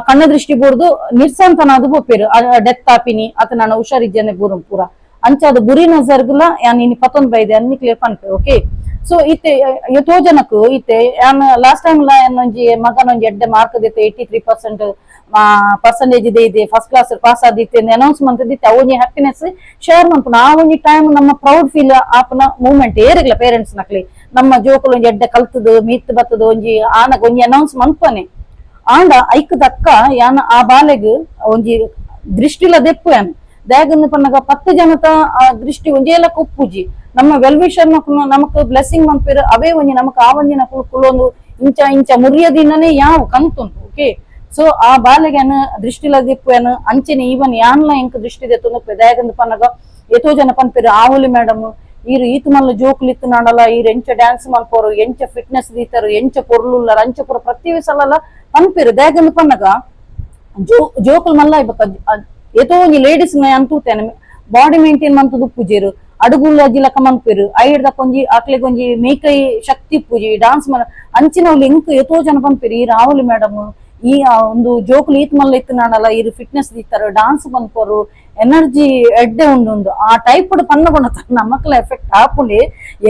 ಕಣ್ಣ ದೃಷ್ಟಿ ಬೋರ್ದು ನಿರ್ಸಂತನಾದ ಪೋಪೇರು, ಡೆತ್ ಆಪಿನಿ ಅತ ನಾನು ಹುಷಾರಿದ್ದೇನೆ ಬೂರು ಪೂರ. ಅಂಚಾದ ಬುರಿ ನಜರ್ಗುಲ ಯಾನ್ ಇನಿ ಪತ್ತೊಂದು ಬೈದೆ ಅನ್ನಿಕ್ಲೆ ಪನ್ಪೆ. ಓಕೆ, ಸೊ ಇತ್ತೆ ಎತೋ ಜನಕ್ ಇತ್ತೆ ಯಾನ್ ಲಾಸ್ಟ್ ಟೈಮ್ ಲಾ ಒಂಜಿ ಮಗನೊಂಜಿ ಎಡ್ಡೆ ಮಾರ್ಕ್ ದಿತ್ತೆ, 83% ಪರ್ಸೆಂಟೇಜ್ ಇದೆ ಇದೆ, first class pass ಆದಿತ್ತೆ announce ಮಂತದಿತ್ತೆ. ಆ ಒಂಜಿ ಹ್ಯಾಪಿನೆಸ್ ಶೇರ್ ಮನ್ಪುನ ಆ ಒಂಜಿ ಟೈಮ್ ನಮ್ಮ ಪ್ರೌಡ್ ಫೀಲ್ ಆಪುನ ಮೂಮೆಂಟ್ ಏರಿಗ್ಲ ಪೇರೆಂಟ್ಸ್ ನಕ್ಲಿ. ನಮ್ಮ ಜೋಕುಲು ಒಂಜಿ ಎಡ್ಡೆ ಕಲ್ತದು ಮೀತ್ ಬತ್ತದು ಒಂಜಿ ಆನಗ ಒಂಜಿ ಅನೌನ್ಸ್ ಮನ್ಪನೆ. ಆಂಡ ಐಕ್ ದಕ್ಕ ಯಾನ್ ಆ ಬಾಲೆಗ್ ಒಂಜಿ ದೃಷ್ಟಿಲ ದೆಪ್ಪು ಯಾನ್. ದಾಗಂದು ಪನ್ನಗ 10 ಜನತ ಆ ದೃಷ್ಟಿ ಒಂಜೇಲ ಕುಪ್ಪುಜಿ. ನಮ್ಮ ವೆಲ್ ವಿಷರ್ ನಮಕ್ ಬ್ಲೆಸ್ಸಿಂಗ್ ಮನ್ಪೇರು, ಅವೇ ಒಂಜಿ ನಮಕ್ ಆ ಒಂಜಿ ನಕುಲು ಕುಲೊಂದು ಇಂಚ ಇಂಚ ಮುರಿಯದಿನನೇ ಯಾವ ಕಂತುಂಟು. ಓಕೆ, ಸೊ ಆ ಬಾಲೆಗೆ ಯಾನ್ ದೃಷ್ಟಿಲ ದೆಪ್ಪು ಯಾನ್. ಅಂಚೆನೆ ಈವನ್ ಯಾನ್ಲ ಎಂಕ್ ದೃಷ್ಟಿ ದೆತ್ತೊಂದು. ದಾಗಂದು ಪನ್ನಗ ಏತೋ ಜನ ಪನ್ಪೇರು, ಆವುಲಿ ಮೇಡಮ್ ಈರು ಈತು ಮಲ್ಲ ಜೋಕುಲು ಇತ್ತು ನಾಡಲ, ಈರು ಎಂಚ ಡ್ಯಾನ್ಸ್ ಮಲ್ಪೋರು, ಎಂಚ ಫಿಟ್ನೆಸ್ ದೀತಾರು, ಎಂಚ ಪೊರ್ಲುಲ್ಲರ, ಅಂಚ ಪೂರ ಪ್ರತಿ ಸಲ ಪನ್ಪೇರು. ದಾಗಂದು ಪನ್ನಗ ಜೋಕುಲು ಮಲ್ಲ ಇಬಕ ಏತೋ ಒಂಜಿ ಲೇಡೀಸ್ ಅಂತೂತೇನೆ ಬಾಡಿ ಮೇಂಟೈನ್ ಮಂತುದು ಪೂಜೆರು, ಅಡುಗುಲ್ಲ ಜಿಲಕ ಮನ್ಪೇರು, ಐಡ್ದಕ್ ಒಂಜಿ ಅಕ್ಲೆಗ್ ಒಂಜಿ ಮೇಕೈ ಶಕ್ತಿ ಪೂಜೆ ಡಾನ್ಸ್ ಮಲ್ಲ ಅಂಚಿನ ಲಿಂಕ್. ಏತೋ ಜನ ಪನ್ಪೇರು, ಈ ರಾಹುಲ್ ಮೇಡಮ್ ಈ ಒಂದು ಜೋಕುಲು ಈತ್ ಮಲ್ಲ ಇತ್ತು ನಾಡಲ್ಲ, ಈರು ಫಿಟ್ನೆಸ್ ದೀತಾರು, ಡಾನ್ಸ್ ಮನ್ಪೋರು, ಎನರ್ಜಿ ಎಡ್ಡೆ ಉಂಡು. ಆ ಟೈಪ್ ಪನ್ನಗುಣ ನಮಕ್ಲ ಎಫೆಕ್ಟ್ ಆಪುಂಡು,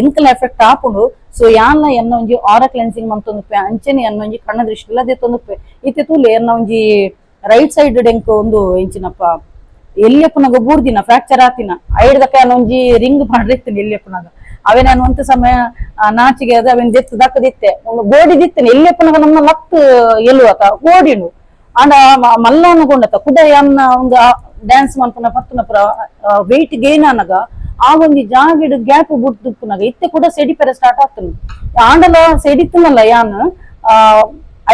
ಎಂಕಲ ಎಫೆಕ್ಟ್ ಆಪುಂಡು. ಸೊ ಯಾನ್ಲ ಎನ್ನ ಒಂಜಿ ಆರ ಕ್ಲೆನ್ಸಿಂಗ್ ಮಂತೊಂದುಪ್ಪೆ, ಅಂಚೆನೆ ಎನ್ನ ಒಂಜಿ ಕಣ್ಣ ದೃಷ್ಟಿಲ ದೆತ್ತೊಂದುಪ್ಪೆ. ಇತ್ತೆ ತೂಲೆ, ಎನ್ನ ಒಂಜಿ ರೈಟ್ ಸೈಡ್ ಡೆಂಕ್ ಒಂದು ಎಂಚಿನಪ್ಪ ಎಲ್ಲಿಯಪ್ಪನಾಗ ಬೂರ್ದಿನ ಫ್ರಾಕ್ಚರ್ ಆತಿನ. ಐಡ್ದಕ್ಕ ಒಂಜಿ ರಿಂಗ್ ಮಾಡಿರ್ತೀನಿ ಎಲ್ಲಿಯಪ್ಪನಾಗ. ಅವೇ ನಾನು ಒಂತ ಸಮಯ ನಾಚಿಗೆ ಅದ ಅವೇನ್ ದೆತ್ತು ದಕ್ಕದಿತ್ತೆ, ಒಂದು ಗೋಡಿ ದಿತ್ತೇನೆ. ಎಲ್ಲಿಯಪ್ಪನಾಗ ನಮ್ಮ ಲಕ್ ಎಲ್ಲುವತ ಗೋಡಿನು ಆಂಡ ಮಲ್ಲ ಅನ್ಕೊಂಡತ ಕುಡ ಯಾನ್ನ ಒಂದು ಡ್ಯಾನ್ಸ್ ಮನ್ಪುನ ಪತ್ತುನ ಪುರ ವೆಯ್ಟ್ ಗೇನ್ ಆನಗ ಆ ಒಂಜಿ ಜಾಗಿಡ್ ಗ್ಯಾಪ್ ಬುಡ್ದುಪ್ಪುನಾಗ ಇತ್ತೆ ಕೂಡ ಸೆಡಿಪೆರೆ ಸ್ಟಾರ್ಟ್ ಆಗ್ತದೆ. ಆಂಡಲ ಸೆಡಿತ್ತನಲ್ಲ ಯಾನ್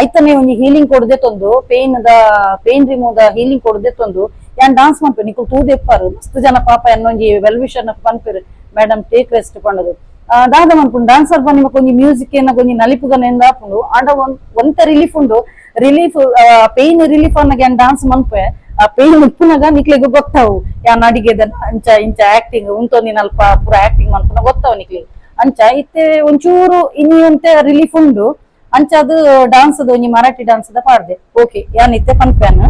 ಐತನೆ ಒಂಜಿ ಹೀಲಿಂಗ್ ಕೊಡದೆ ತಂದು, pain the pain remove the healing ಕೊಡದೆ ತಂದು ಯಾನ್ ಡಾನ್ಸ್ ಮನ್ಪೆ. ನಿಕುಲು ತೂದೆಪ್ಪಾರು, ಮಸ್ತ್ ಜನ ಪಾಪ ಎನ್ನೊಂಜಿ ವೆಲ್ ವಿಷರ್ ಪನ್ಪೆರು, madam take rest ಪಂಡದು. ದಾದ ಮನ್ಪುಂಡು, ಡಾನ್ಸರ್ ಬನ್ನಿ ಒಂಜಿ ಮ್ಯೂಸಿಕ್ ಏನ ಒಂಜಿ ನಲಿಪುಗನ ಆಪುಂಡು. ಆಂಡ ಒಂತ ರಿಲೀಫ್ ಉಂಡು, relief pain relief ಅನ್ನಗ ಯಾನ್ ಡಾನ್ಸ್ ಮನ್ಪೆ. ಆ ಪೇನ್ ಉಪ್ಪುನಾಗ ನಿಕ್ಲೆಗ್ ಗೊತ್ತಾವು, ಯಾನ್ ಅಡಿಗೆದ ಅಂಚ ಇಂಚ ಆಕ್ಟಿಂಗ್ ಉಂತೊಂದಿನಲ್ಪ ಪೂರ ಆಕ್ಟಿಂಗ್ ಮನ್ಪುನ ಗೊತ್ತಾವು ನಿಕ್ಲೆಗ್. ಅಂಚ ಇತ್ತೆ ಒಂಚೂರು ಇನಿ ಒಂತೆ ರಿಲೀಫ್ ಉಂಡು. ಅಂಚ ಅದು ಡಾನ್ಸ್ ಒಂಜಿ ಮರಾಠಿ ಡಾನ್ಸ್ ದ ಪಾಡ್ದೆ. ಓಕೆ, ಯಾನ್ ಇತ್ತೆ ಪನ್ಪೆನ್.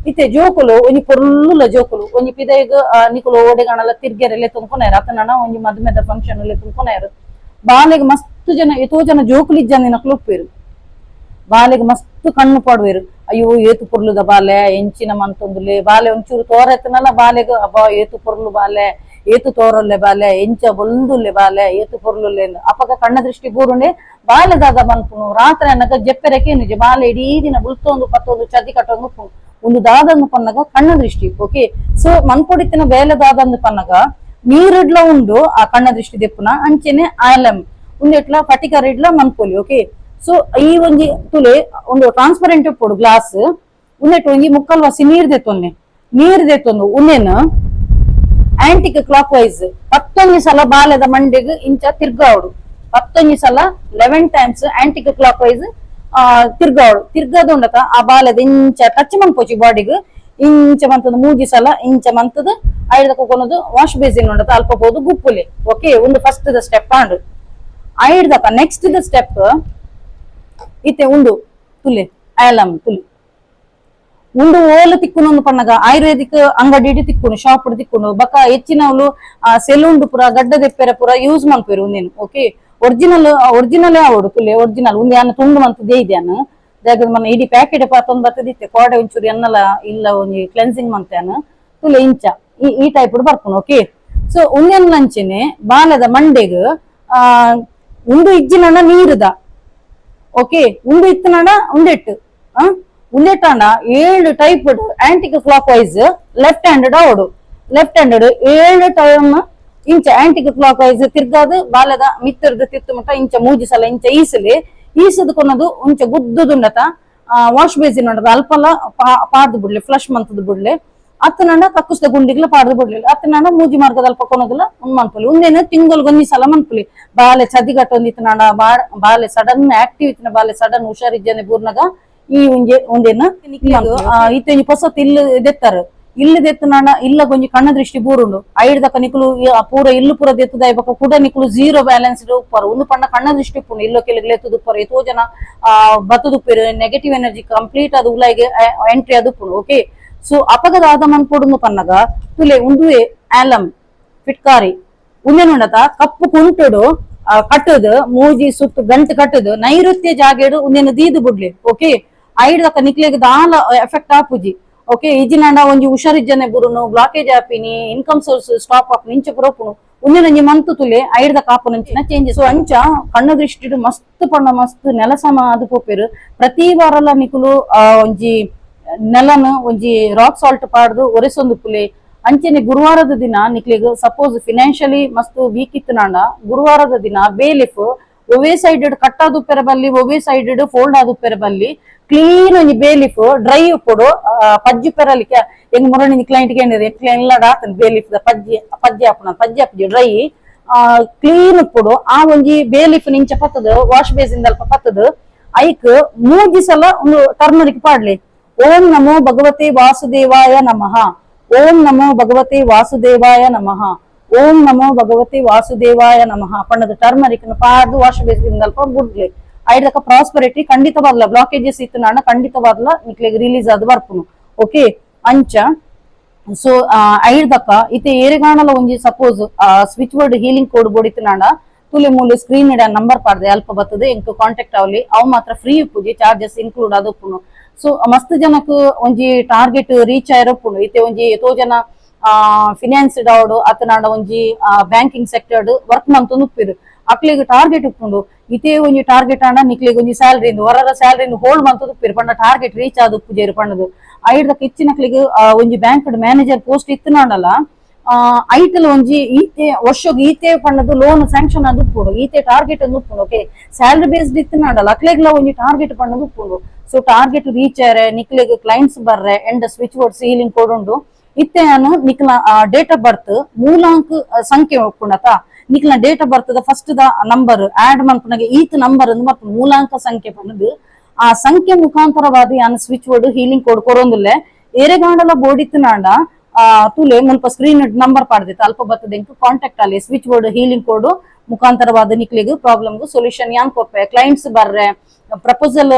ಇತ್ತೆ ಜೋಕುಲು ಒಂಜಿ ಪೊರ್ಲುಲ ಜೋಕುಲು ಒಂಜಿ ಪಿದೈಗ್ ನಿಕುಲು ಓಡೆಗಾಣಲ ತಿರ್ಗೆರೆಲೆ ತುಂಬ್ಕೊನೇರು, ಅತನಣ ಒಂಜಿ ಮದುಮೆದ ಫಂಕ್ಷನ್ ಅಲ್ಲಿ ತುಂಬ್ಕೊನೇರು. ಬಾಲೆಗ್ ಮಸ್ತ್ ಜನ ಏತೋ ಜನ ಜೋಕುಲು ಇಜ್ಜಂದಿನಕ್ಲು ಉಪ್ಪೇರು. ಬಾಲೆಗ್ ಮಸ್ತ್ ಕಣ್ಣು ಪಾಡುವೆರು. ಅಯ್ಯೋ ಏತು ಪೊರ್ಲುದ ಬಾಲೆ, ಎಂಚಿನ ಮಂತೊಂದುಲೆ ಬಾಲೆ, ಒಂಚೂರು ತೋರೆತ್ತನಲ್ಲ ಬಾಲೆಗ್, ಅಬ್ಬಾ ಏತು ಪೊರ್ಲು ಬಾಲೆ, ಏತು ತೋರೊಲ್ಲೆ ಬಾಲೆ, ಎಂಚ ಬೊಲ್ದುಲ್ಲೆ ಬಾಲೆ, ಏತು ಪೊರ್ಲುಲ್ಲೆ. ಅಪಗ ಕಣ್ಣ ದೃಷ್ಟಿ ಬೂರುಂಡೆ. ಬಾಲೆ ದಾದ ಮನ್ಪುನು, ರಾತ್ರಿ ಅನಗ ಜೆಪ್ಪೆರಕೆ ನಿಜ ಬಾಲೆ ಇಡೀ ದಿನ ಬುಲ್ತೊಂದು ಪತ್ತೊಂದು ಚದಿ ಕಟ್ಟೊಂದು ಉಪ್ಪುನು. ಒಂದು ದಾದಂದು ಪನ್ನಗ ಕಣ್ಣ ದೃಷ್ಟಿ. ಓಕೆ, ಸೊ ಮನ್ಪೊಡಿತ್ತಿನ ಬೇಲೆ ದಾದಂದು ಪನ್ನಗ ನೀರಿಡ್ಲ ಉಂಡು ಆ ಕಣ್ಣ ದೃಷ್ಟಿ ದೆಪ್ಪುನ. ಅಂಚೆನೆ ಆಲಂ ಉಂದೆಟ್ಲ ಪಟಿಕರ್ ಇಡ್ಲ ಮನ್ಪೊಲಿ. ಓಕೆ, ಸೊ ಈ ಒಂಜಿ ತುಲೆ ಒಂದು ಟ್ರಾನ್ಸ್ಪರೆಂಟ್ ಉಪ್ಪೊಡು ಗ್ಲಾಸ್. ಉಂದೆಟ್ ಒಂಜಿ ಮುಕ್ಕಲ್ ವಾಸಿ ನೀರ್ ದೆತ್ತೊನ್ನೆ. ನೀರ್ ದೆತ್ತೊಂದು ಉಂದೆನ್ aunty clock wise 11 ಸಲ ಬಾಲೆದ ಮಂಡೆಗ್ ಇಂಚ ತಿರ್ಗಾವಡು. 11 ಸಲ, 11 times aunty clock wise ತಿರ್ಗಾವಡು. ತಿರ್ಗದುಂಡತ ಆ ಬಾಲೆದ ಇಂಚ ಟಚ್ ಮನ್ಪೋಚಿ, ಬಾಡಿಗ್ ಇಂಚ ಮಂತದ ಮೂಜಿ ಸಲ ಇಂಚ ಮಂತದ ಐದ ಕೊನದು ವಾಶ್ ಬೇಸಿನ್ ಉಂಡತ ಅಲ್ಪ ಪೋದು ಗುಪ್ಪುಲೆ. ಓಕೆ, ಒಂದು first the step and ಐಡ್ದಕ next the step ಇತ್ತೆ ಉಂಡು ತುಲೆ ಅಯಲಂ ತುಲೆ. ಉಂಡು ಓಲು ತಿಕ್ಕುನು ಪನ್ನಗ ಆಯುರ್ವೇದಿಕ್ ಅಂಗಡಿ ತಿಕ್ಕುನು, ಶಾಪ್ ತಿಕ್ಕುನು. ಬಕ ಹೆಚ್ಚಿನವ್ಲು ಸೆಲೂನ್ ಪೂರ ಗಡ್ಡ ದೆಪ್ಪೆರೆ ಪೂರ ಯೂಸ್ ಮನ್ಪೆರು ಉಂದೇನು. Okay, original original ಆವಡು ತುಲೆ, ಒರಿಜಿನಲ್ ಉಂದು ಯಾನ್ ತುಂಡು ಮಂತದೇ ಇದ್ಯಾನ ದಾಗದ ಮನ್ನ ಇಡೀ ಪ್ಯಾಕೆಟ್ ಪಾತೊಂದು ಬರ್ತದಿತ್ತೆ. ಕೋಡೆ ಒಂಚೂರು ಎನ್ನಲ ಇಲ್ಲ ಒಂಜಿ ಕ್ಲೆನ್ಸಿಂಗ್ ಮಂತ್ಯಾನ. ತುಲೆ ಇಂಚ ಈ ಈ ಟೈಪ್ ಬರ್ಪುನು. ಓಕೆ, ಸೊ ಉಂದೆನ್ ಲಂಚೆನೆ ಬಾಲದ ಮಂಡೆಗ್ ಉಂಡು ಇಜ್ಜಿನಣ ನೀರುದ. ಓಕೆ, ಉಂಡು ಇತ್ತನಣ ಉಂದೆಟ್ಟು ಉಂದೆಟ್ಟಾಂಡ 7 type anti clock wise left handed ಅವಡು. Left handed 7 time ಇಂಚ aunty clock wise ತಿರ್ಗಾದು ಬಾಲದ ಮಿತ್ತರ್ದು ತಿತ್ತು ಮಟ್ಟ ಇಂಚ ಮೂಜಿ ಸಲ ಇಂಚ ಈಸಲಿ. ಈಸದು ಕೊನದು ಉಂಚ ಗುದ್ದುದುಂಡತ ವಾಶ್ ಬೇಸಿನ್ ಉಂಡತ ಅಲ್ಪಲ ಪಾಡ್ದು ಬಿಡ್ಲಿ, ಫ್ಲಶ್ ಮಂತದ ಬಿಡ್ಲಿ. ಅತ್ತನಂಡ ಕಕ್ಕುಸ್ದ ಗುಂಡಿಗ್ಲ ಪಾಡ್ದು ಬಿಡ್ಲಿಲ್ಲ. ಅತ್ತನಂಡ ಮೂಜಿ ಮಾರ್ಗದ ಅಲ್ಪ ಕೊನೋದಿಲ್ಲ ಉಂದ್ ಮನ್ಪುಲಿ. ಉಂದೇನು ತಿಂಗೊಲ್ಗೊಂಜಿ ಸಲ ಮನ್ಪುಲಿ. ಬಾಲೆ ಚದಿಗಟ್ಟೊಂದಿತ್ತನಾಡ, ಬಾಲೆ ಸಡನ್ ಆಕ್ಟಿವ್ ಇತ್ತಿನ ಬಾಲೆ ಸಡನ್ ಹುಷಾರಿಜ್ಜನೆ ಬೂರ್ನಗ ಈ ಒಂಜಿ ಒಂದೇನು ಇತ್ತೆ ಒಂಜಿ ಪೊಸ ತಿಲ್ಲು ದೆತ್ತಾರೆ. ಇಲ್ಲು ದೆತ್ತುನಾಂಡ ಇಲ್ಲ ಒಂಜಿ ಕಣ್ಣ ದೃಷ್ಟಿ ಬೂರುಂಡು ಐಡ್ದಕ ನಿಕುಲು ಪೂರ ಇಲ್ಲು ಪೂರ ದೆತ್ತುದ ಬೊಕ ಕುಡ ನಿಕುಲು ಜೀರೋ ಬ್ಯಾಲೆನ್ಸ್ ಉಪ್ಪರು ಉಂದು ಪಂಡ ಕಣ್ಣ ದೃಷ್ಟಿ ಉಪ್ಪುಂಡು ಇಲ್ಲೋ ಕೆಲವು ಎತ್ತುದುಪ್ಪರು ಎತೋ ಜನ ಬತ್ತುದುಪ್ಪೆರು negative energy complete ಅದು ಉಲಾಯಿಗೆ ಎಂಟ್ರಿ ಅದು ಉಪ್ಪುಂಡು ಓಕೆ ಸೊ ಅಪಗದಾದ ಮನ್ಪೊಡುಂದು ಪನ್ನಗ ತುಲೆ ಉಂದುವೆ ಆಲಮ್ ಫಿಟ್ಕಾರಿ ಉಂದೆನುಂಡತ ಕಪ್ಪು ಕುಂಟುಡು ಕಟ್ಟುದು ಮೂಜಿ ಸುತ್ತು ಗಂಟು ಕಟ್ಟುದು ನೈಋತ್ಯ ಜಾಗೆಡು ಉಂದೆನು ದೀದು ಬುಡ್ಲಿ ಓಕೆ ಐಡ್ದಕ ನಿಕ್ಲೆಗ್ ದಾಲ ಎಫೆಕ್ಟ್ ಆಪುಜಿ ಓಕೆ ಇಜಿನಾಂಡ ಒಂಜಿ ಹುಷಾರಿಜ್ಜನೆ ಬುರುನು ಬ್ಲಾಕೇಜ್ ಆಪಿನಿ income source stop ಆಪುನಿ ಇಂಚ ಪುರಪುನು ಉಂದೆನೊಂಜಿ ಮಂತು ತುಲೆ ಐಡ್ದ ಕಾಪುನಂಚಿನ ಚೇಂಜಸ್ ಸೊ ಅಂಚ ಕಣ್ಣ ದೃಷ್ಟಿಡು ಮಸ್ತ್ ಪಂಡ ಮಸ್ತ್ ನೆಲಸಮ ಅದು ಪೋಪೆರು ಪ್ರತಿ ವಾರಲ ನಿಕುಲು ಒಂಜಿ ನೆಲನು ಒಂಜಿ ರಾಕ್ ಸಾಲ್ಟ್ ಪಾಡ್ದು ಒರೆಸೊಂದು ಪುಲೆ ಅಂಚನೆ ಗುರುವಾರದ ದಿನ ನಿಕ್ಲೆಗ್ ಸಪೋಸ್ ಫಿನಾನ್ಷಿಯಲಿ ಮಸ್ತ್ ವೀಕ್ ಇತ್ತುನಾಂಡ ಗುರುವಾರದ ದಿನ ಬೇಲಿಫ್ ಒವೇ ಸೈಡ್ ಕಟ್ ಆದುಪ್ಪೆರ ಬಲ್ಲಿ ಒವೇ ಸೈಡ್ ಫೋಲ್ಡ್ ಆದುಪ್ಪೆರ ಬಲ್ಲಿ ಕ್ಲೀನ್ ಒಂಜಿ bay leaf dry ಉಪ್ಪುಡು ಪಜ್ಜಿ ಪೆರಲಿಕ್ಕೆ ಎಂಗ್ ಮುರಣಿ ಕ್ಲೈಂಟ್ ಕೇಂದ್ರ ಕ್ಲೈಂಟ್ ಆತನ್ bay leaf the ಪಜ್ಜಿ ಪಜ್ಜಿ ಆಪುನ ಪಜ್ಜಿ ಆಪುಜಿ ಡ್ರೈ ಕ್ಲೀನ್ ಉಪ್ಪುಡು ಆ ಒಂಜಿ ಬೇಲಿಫ್ ನಿಂಚ ಪತ್ತದು ವಾಶ್ ಬೇಸಿನ್ ಅಲ್ಪ ಪತ್ತದು ಐಕ್ ಮೂಜಿ ಸಲ ಒಂದು ಟರ್ಮರಿಕ್ ಪಾಡ್ಲಿ. ಓಂ ನಮೋ ಭಗವತೆ ವಾಸುದೇವಾಯ ನಮಃ, ಓಂ ನಮೋ ಭಗವತೆ ವಾಸುದೇವಾಯ ನಮಃ, ಓಂ ನಮೋ ಭಗವತೆ ವಾಸುದೇವಾಯ ನಮಃ ಪಣ್ಣದ ಟರ್ಮರಿಕ್ ಪಾಡ್ದು ವಾಶ್ ಬೇಸಿನ್ ಅಲ್ಪ ಬುಡ್ಲಿ. ಐದಕ್ಕ ಪ್ರಾಸ್ಪರಿಟಿ ಖಂಡಿತವಾದ್ಲ ಬ್ಲಾಕೇಜಸ್ ಇತ್ತು ನಾಣ ಖಂಡಿತವಾದ್ಲ ನಿಕ್ಲೆಗ್ ರಿಲೀಸ್ ಅದು ಬರ್ಪುನು ಓಕೆ ಅಂಚ ಸೊ ಐಡ್ದಕ್ಕ ಇತ್ತೆ ಏರೆಗಾಣಲ ಒಂಜಿ suppose switch board healing code ಬೋಡಿತ್ತು ತುಲೆ ಮೂಲು ಸ್ಕ್ರೀನ್ ಇಡ ನಂಬರ್ ಪಾಡ್ದೆ ಅಲ್ಪ ಬರ್ತದೆ ಎಂಕ್ ಕಾಂಟ್ಯಾಕ್ಟ್ ಅವಲಿ ಅವು ಮಾತ್ರ ಫ್ರೀ ಉಪ್ಪುಜಿ ಚಾರ್ಜಸ್ ಇನ್ಕ್ಲೂಡ್ ಅದು ಉಪ್ಪುನು. ಸೊ ಮಸ್ತ್ ಜನಕ್ ಒಂಜಿ ಟಾರ್ಗೆಟ್ ರೀಚ್ ಆಯಿರಪ್ಪುಂಡು. ಇತ್ತೆ ಒಂಜಿ ಎತೋ ಜನ ಫಿನಾನ್ಸ್ ಡಾವಡು ಅತನಾಂಡ ಒಂಜಿ banking sector work ಮಂತೊಂದು ಉಪ್ಪಿರು ಅಕ್ಲೆಗ್ ಟಾರ್ಗೆಟ್ ಉಪ್ಪುಂಡು. ಇತೇ ಒಂಜಿ ಟಾರ್ಗೆಟ್ ಆಂಡ ನಿಕ್ಲೆಗ್ ಒಂಜಿ ಸ್ಯಾಲರಿ ಹೊರರ ಸ್ಯಾಲರಿ ಹೋಲ್ಡ್ ಮಂತೊಂದು ಉಪ್ಪಿರು ಪಂಡ ಟಾರ್ಗೆಟ್ ರೀಚ್ ಆದ್ ಉಪ್ಪುಜೇರು ಪಂಡದು. ಐಡ್ದಕ್ಕ ಇಚ್ಚಿನಕ್ಲೆಗ್ ಒಂಜಿ bank manager post ಇತ್ತನಾಂಡಲ ಐಟಲ್ ಒಂಜಿ ಈತೆ ವರ್ಷಗ್ ಈತೆ ಪಂಡದು ಲೋನ್ ಸ್ಯಾಂಕ್ಷನ್ ಅದು ಉಪ್ಪುಂಡು, ಈತೆ ಟಾರ್ಗೆಟ್ ಒಂದು ಉಪ್ಪುಂಡು. Okay, salary based ಇತ್ತನಾಂಡಲ ಅಕ್ಲೆಗ್ಲ ಒಂಜಿ ಟಾರ್ಗೆಟ್ ಪಂಡದು ಉಪ್ಪುಂಡು. So target reach ಆರೆ ನಿಕ್ಲೆಗ್ ಕ್ಲೈಂಟ್ಸ್ ಬರ್ರೆ ಎಂಡ switch board healing code ಉಂಡು. ಇತ್ತೆ ನಾನು ನಿಕ್ಲ date of birth ಮೂಲಾಂಕ್ ಸಂಖ್ಯೆ ಉಪ್ಪುಂಡತ ನಿಕ್ಲ date of birth first the number add ಮನ್ಪುನಗೆ ಈತ್ ನಂಬರ್ ಅಂದ್ ಬರ್ಪುಂಡು ಮೂಲಾಂಕ ಸಂಖ್ಯೆ ಪಂಡದು. ಆ ಸಂಖ್ಯೆ ಮುಖಾಂತರವಾದ ಯಾನ್ switch board healing code ಕೊರೊಂದುಲ್ಲೆ. ಏರೆಗಾಂಡಲ ಬೋಡಿತ್ತನಾಂಡ ಆ ತುಲೆ ಮುಲ್ಪ ಸ್ಕ್ರೀನ್ ನಂಬರ್ ಪಾಡ್ದಿತ್ತು ಅಲ್ಪ ಬತ್ತದ ಎಂಕ್ ಕಾಂಟ್ಯಾಕ್ಟ್ ಅಲ್ಲಿ switch board healing code ಮುಖಾಂತರವಾದ ನಿಕ್ಲೆಗ್ problem solution ಯಾನ್ ಕೊರ್ಪೆ. ಕ್ಲೈಂಟ್ಸ್ ಬರ್ರೆ, ಪ್ರಪೋಸಲ್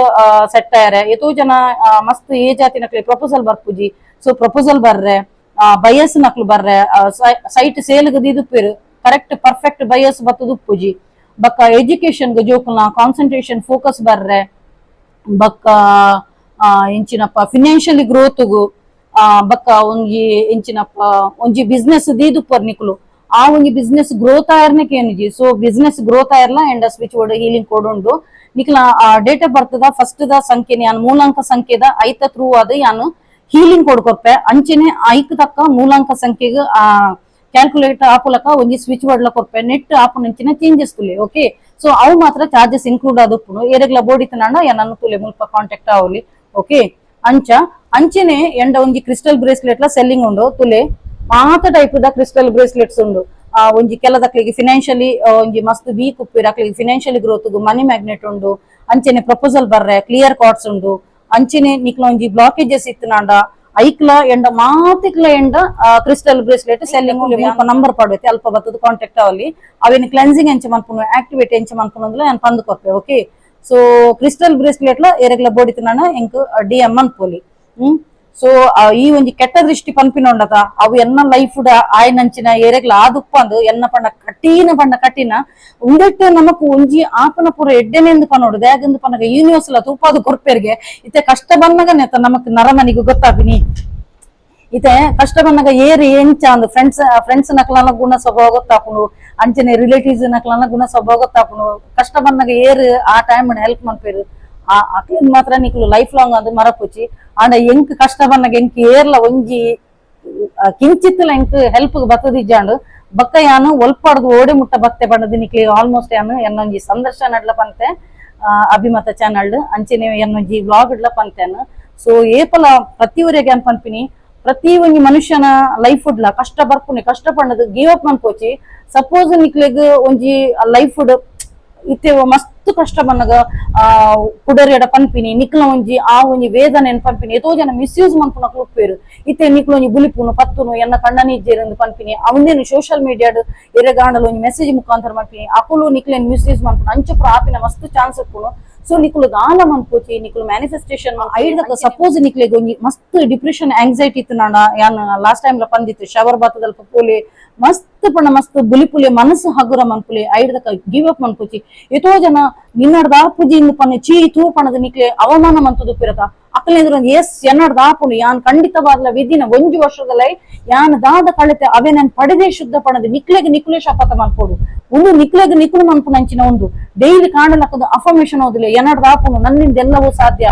ಸೆಟ್ ಆಯರೆ. ಎತೋ ಜನ ಮಸ್ತ್ ಏ ಜಾತಿ ನಕ್ಲೆ ಪ್ರಪೋಸಲ್ ಬರ್ಪುಜಿ. ಸೊ ಪ್ರಪೋಸಲ್ ಬರ್ರೆ, ಬಯಸ್ ನಕ್ಲು ಬರ್ರೆ, ಸೈಟ್ ಸೇಲ್ ದಿದುಪ್ಪೇರು correct perfect bias ಬತ್ತದ ಉಪ್ಪುಜಿ. ಬಕ್ಕ ಎಜುಕೇಶನ್ ಜೋಕುಲ್ನ ಕಾನ್ಸಂಟ್ರೇಷನ್ ಫೋಕಸ್ ಬರ್ರೆ, ಬಕ್ಕ ಎಂಚಿನಪ್ಪ ಫಿನಾನ್ಷಿಯಲಿ ಗ್ರೋತ್ಗು, ಬಕ್ಕ ಒಂಜಿ ಎಂಚಿನಪ್ಪ ಒಂಜಿ ಬಿಸ್ನೆಸ್ ದೀದುಪ್ಪರ್ ನಿಕುಲು ಆ ಒಂಜಿ ಬಿಸ್ನೆಸ್ ಗ್ರೋತ್ ಆಯರ್ನೆ ಕೇನುಜಿ. So business growth ಆಯರ್ಲ ಎಂಡ switch board healing code ಉಂಡು. ನಿಕ್ಲ date of birth the first the ಸಂಖ್ಯೆ ಯಾನ್ ಮೂಲಾಂಕ ಸಂಖ್ಯೆದ ಐತ ಥ್ರೂ ಅದು ಯಾನು ಹೀಲಿಂಗ್ ಕೋಡ್ ಕೊರ್ಪೆ. ಅಂಚನೆ ಐಕ್ ತಕ್ಕ ಮೂಲಾಂಕ ಸಂಖ್ಯೆಗ್ ಆ ಕ್ಯಾಲ್ಕುಲೇಟ್ ಆಪುಲಕ ಒಂಜಿ ಸ್ವಿಚ್ ಬೋರ್ಡ್ ಲ ಕೊರ್ಪೆ. ನೆಟ್ ಆಪುನಂಚಿನ ಚೇಂಜಸ್ ತುಲೆ. ಓಕೆ, ಸೊ ಅವು ಮಾತ್ರ ಚಾರ್ಜಸ್ ಇನ್ಕ್ಲೂಡ್ ಆದುಪ್ಪುನು. ಏರೆಗ್ಲ ಬೋಡಿತ್ತನಾಂಡ ಯಾನನ್ನು ತುಲೆ ಮುಲ್ಪ ಕಾಂಟ್ಯಾಕ್ಟ್ ಆವಲಿ. ಓಕೆ, ಅಂಚ ಅಂಚನೆ ಎಂಡ ಒಂಜಿ ಕ್ರಿಸ್ಟಲ್ ಬ್ರೇಸ್ಲೆಟ್ ಲ ಸೆಲ್ಲಿಂಗ್ ಉಂಡು. ತುಲೆ ಮಾತ type the crystal bracelets ಉಂಡು. ಆ ಒಂಜಿ ಕೆಲದಕ್ಲಿಗೆ ಫಿನಾನ್ಷಿಯಲಿ ಒಂಜಿ ಮಸ್ತ್ ವೀಕ್ ಉಪ್ಪಿರ ಅಕ್ಲಿಗೆ ಫಿನಾನ್ಷಿಯಲಿ ಗ್ರೋತ್ ಮನಿ ಮ್ಯಾಗ್ನೆಟ್ ಉಂಡು. ಅಂಚನೆ ಪ್ರಪೋಸಲ್ ಬರ್ರೆ ಕ್ಲಿಯರ್ ಕಾರ್ಡ್ಸ್ ಉಂಡು. ಅಂಚನೆ ನಿಕ್ಲ ಒಂಜಿ ಬ್ಲಾಕೇಜಸ್ ಇತ್ತನಾಂಡ ಐಕ್ಲ ಎಂಡ ಮಾತಿಕ್ಲ ಎಂಡ crystal bracelet selling. ಮುಲ್ಪ ನಂಬರ್ ಪಾಡ್ವೆತೆ ಅಲ್ಪ ಬತ್ತದ ಕಾಂಟ್ಯಾಕ್ಟ್ ಅವಲಿ. ಅವೇನು ಕ್ಲೆನ್ಸಿಂಗ್ ಎಂಚ ಮನ್ಪುನು ಆಕ್ಟಿವೇಟ್ ಎಂಚ ಮನ್ಪುನು ಯಾನ್ ಪಂದ್ ಕೊರ್ಪೆ. Okay, so crystal bracelet ಲ ಏರೆಗ್ಲ ಬೋಡಿತನಾನ ಎಂಕ್ ಡಿಎಂ ಮನ್ಪೊಲಿ. ಸೊ ಈ ಒಂಜಿ ಕೆಟ್ಟ ದೃಷ್ಟಿ ಪನ್ಪಿನ ಉಂಡತ ಅವು ಎನ್ನ ಲೈಫ್ ಆಯ್ನಂಚಿನ ಏರೆಗ್ಲ ಆದುಪ್ಪಂದು ಎನ್ನ ಪಂಡ ಕಠಿಣ ಪಂಡ ಕಠಿಣ. ಉಂದೆಟ್ ನಮಕ್ ಒಂಜಿ ಆಪನ ಪೂರ ಎಡ್ಡೆನೆಂದು ಪನೋಡು ದ್ಯಾಗಂದು ಪನಗ ಯೂನಿವರ್ಸ್ ಲ ತೂಪಾದು ಕೊರ್ಪೆರ್ಗೆ. ಇತ್ತೆ ಕಷ್ಟ ಬಂದಾಗ ನೆತ್ತ ನಮಕ್ ನರಮನಿಗೆ ಗೊತ್ತಾಪಿನಿ. ಇತ್ತೆ ಕಷ್ಟ ಬಂದಾಗ ಏರು ಎಂಚ ಅಂದ್ ಫ್ರೆಂಡ್ಸ್ ಫ್ರೆಂಡ್ಸ್ ನಕ್ಲನ ಗುಣ ಸ್ವಭಾವ ಗೊತ್ತಾಪುಂಡು. ಅಂಚನೆ ರಿಲೇಟಿವ್ಸ್ ನಕ್ಲನ ಗುಣ ಸ್ವಭಾವ ಗೊತ್ತಾಪುಂಡು. ಕಷ್ಟ ಬಂದಾಗ ಏರು ಆ ಟೈಮ್ ಹೆಲ್ಪ್ ಮನ್ಪೇರು ಆ ಅಕ್ಲಿನ್ ಮಾತ್ರ ನಿಕ್ಲು ಲೈಫ್ ಲಾಂಗ್ ಅದು ಮರಪುಚಿ. ಆಂಡ ಎಂಕ್ ಕಷ್ಟ ಬಂದಾಗ ಎಂಕ್ ಏರ್ಲ ಒಂಜಿ ಕಿಂಚಿತ್ಲ ಎಂಕ್ ಹೆಲ್ಪ್ ಬತ್ತದಿಜ್ಜಾಂಡು. ಬಕ್ಕ ಯಾನು ಒಲ್ಪಾಡ್ದು ಓಡೆ ಮುಟ್ಟ ಬತ್ತೆ ಪಂಡದು ನಿಕ್ಲಿ ಆಲ್ಮೋಸ್ಟ್ ಯಾನು ಎನ್ನೊಂಜಿ ಸಂದರ್ಶನ ಅಡ್ಲ ಪಂತೆ ಅಭಿಮತ ಚಾನಲ್ ಅಂಚನೆ ಎನ್ನೊಂಜಿ ವ್ಲಾಗ್ ಇಡ್ಲ ಪಂತೇನು. ಸೊ ಏಪಲ ಪ್ರತಿಯೊರಿಗೆ ಅನ್ ಪನ್ಪಿನಿ, ಪ್ರತಿ ಒಂಜಿ ಮನುಷ್ಯನ ಲೈಫ್ ಉಡ್ಲ ಕಷ್ಟ ಬರ್ಪುನೆ. ಕಷ್ಟ ಪಂಡದು ಗಿವ್ ಅಪ್ ಮನ್ಪೋಚಿ. ಸಪೋಸ್ ನಿಕ್ಲೆಗ್ ಒಂಜಿ ಲೈಫ್ ಇತ್ತೆ ಮಸ್ತ್ ಮಸ್ತ್ ಕಷ್ಟ ಬನ್ನಗ ಕುಡರಿಯಡ ಪನ್ಪಿನಿ ನಿಕ್ಲ ಒಂಜಿ ಆ ಒಂಜಿ ವೇದನೆ ಪನ್ಪಿನಿ. ಏತೋ ಜನ ಮಿಸ್ಯೂಸ್ ಮನ್ಪುನಕ್ಲು ಉಪ್ಪೇರು. ಇತ್ತೆ ನಿಕ್ಲ ಒಂಜಿ ಬುಲಿಪುನು ಪತ್ತುನು ಎನ್ನ ಕಣ್ಣನಿ ಇಜ್ಜೇರು ಪನ್ಪಿನಿ, ಅವಂದೇನು ಸೋಷಿಯಲ್ ಮೀಡಿಯಾಡ್ ಎರೆಗಾಂಡಲ ಒಂಜಿ ಮೆಸೇಜ್ ಮುಖಾಂತರ ಮನ್ಪಿನಿ, ಅಕುಲು ನಿಕ್ಲೆನ್ ಮಿಸ್ಯೂಸ್ ಮನ್ಪುನು ಅಂಚ ಪೂರ ಆಪಿನ ಮಸ್ತ್ ಚಾನ್ಸ್ ಉಪ್ಪುನು. ಸೊ ನಿಕುಲು ದಾಲ ಮನ್ಪೋಚಿ, ನಿಕುಲು ಮ್ಯಾನಿಫೆಸ್ಟೇಷನ್ ಐಡ್ದಕ ಸಪೋಸ್ ನಿಕ್ಲೆಗ್ ಒಂಜಿ ಮಸ್ತ್ ಡಿಪ್ರೆಷನ್ ಆಂಗ್ಸೈಟಿ ಇತ್ತು, ನಾಡ ಯಾನ್ ಲಾಸ್ಟ್ ಟೈಮ್ ಲ ಪಂದಿತ್ತು, ಶವರ್ ಬಾತದಲ್ಪ ಪೋಲೆ, ಮಸ್ತ್ ಪಂಡ ಮಸ್ತ್ ಬುಲಿಪುಲೆ, ಮನಸ್ಸು ಹಗುರ ಮನ್ಪುಲೆ. ಐಡ್ದಕ ಗಿವ್ ಅಪ್ ಮನ್ಪುಚಿ. ಏತೋ ಜನ ನಿನ್ನಡ್ದ ಆಪುಜಿ ಇಂದು ಪನ್ನೆ ಚೀ ತೂ ಪಣದ ನಿಕ್ಲೆ ಅವಮಾನ ಮಂತುದು ಪಿರತ. ಅಕ್ಕಲೇಂದ್ರ ಎಸ್ ಎನ್ನಡ್ದ ಆಪುಂಡು, ಯಾನ್ ಖಂಡಿತವಾಗ್ಲ ವಿದಿನ ಒಂಜಿ ವರ್ಷದಲೈ ಯಾನ್ ದಾದ ಕಳೆತೆ ಅವೇ ನನ್ ಪಡೆದೇ ಶುದ್ಧ ಪಣದ ನಿಕ್ಲೆಗ್ ನಿಕ್ಲೆ ಶಪಥ ಮನ್ಪೋಡು. ಒಂದು ನಿಕ್ಲೆಗ್ ನಿಕುಲು ಮನ್ಪುನಂಚಿನ ಒಂದು ಡೈಲಿ ಕಾಣಲಕ್ಕದ ಅಫರ್ಮೇಷನ್ ಓದಿಲ್ಲ, ಎನ್ನಡ್ದ ಆಪುಂಡು, ನನ್ನಿಂದ ಎಲ್ಲವೂ ಸಾಧ್ಯ,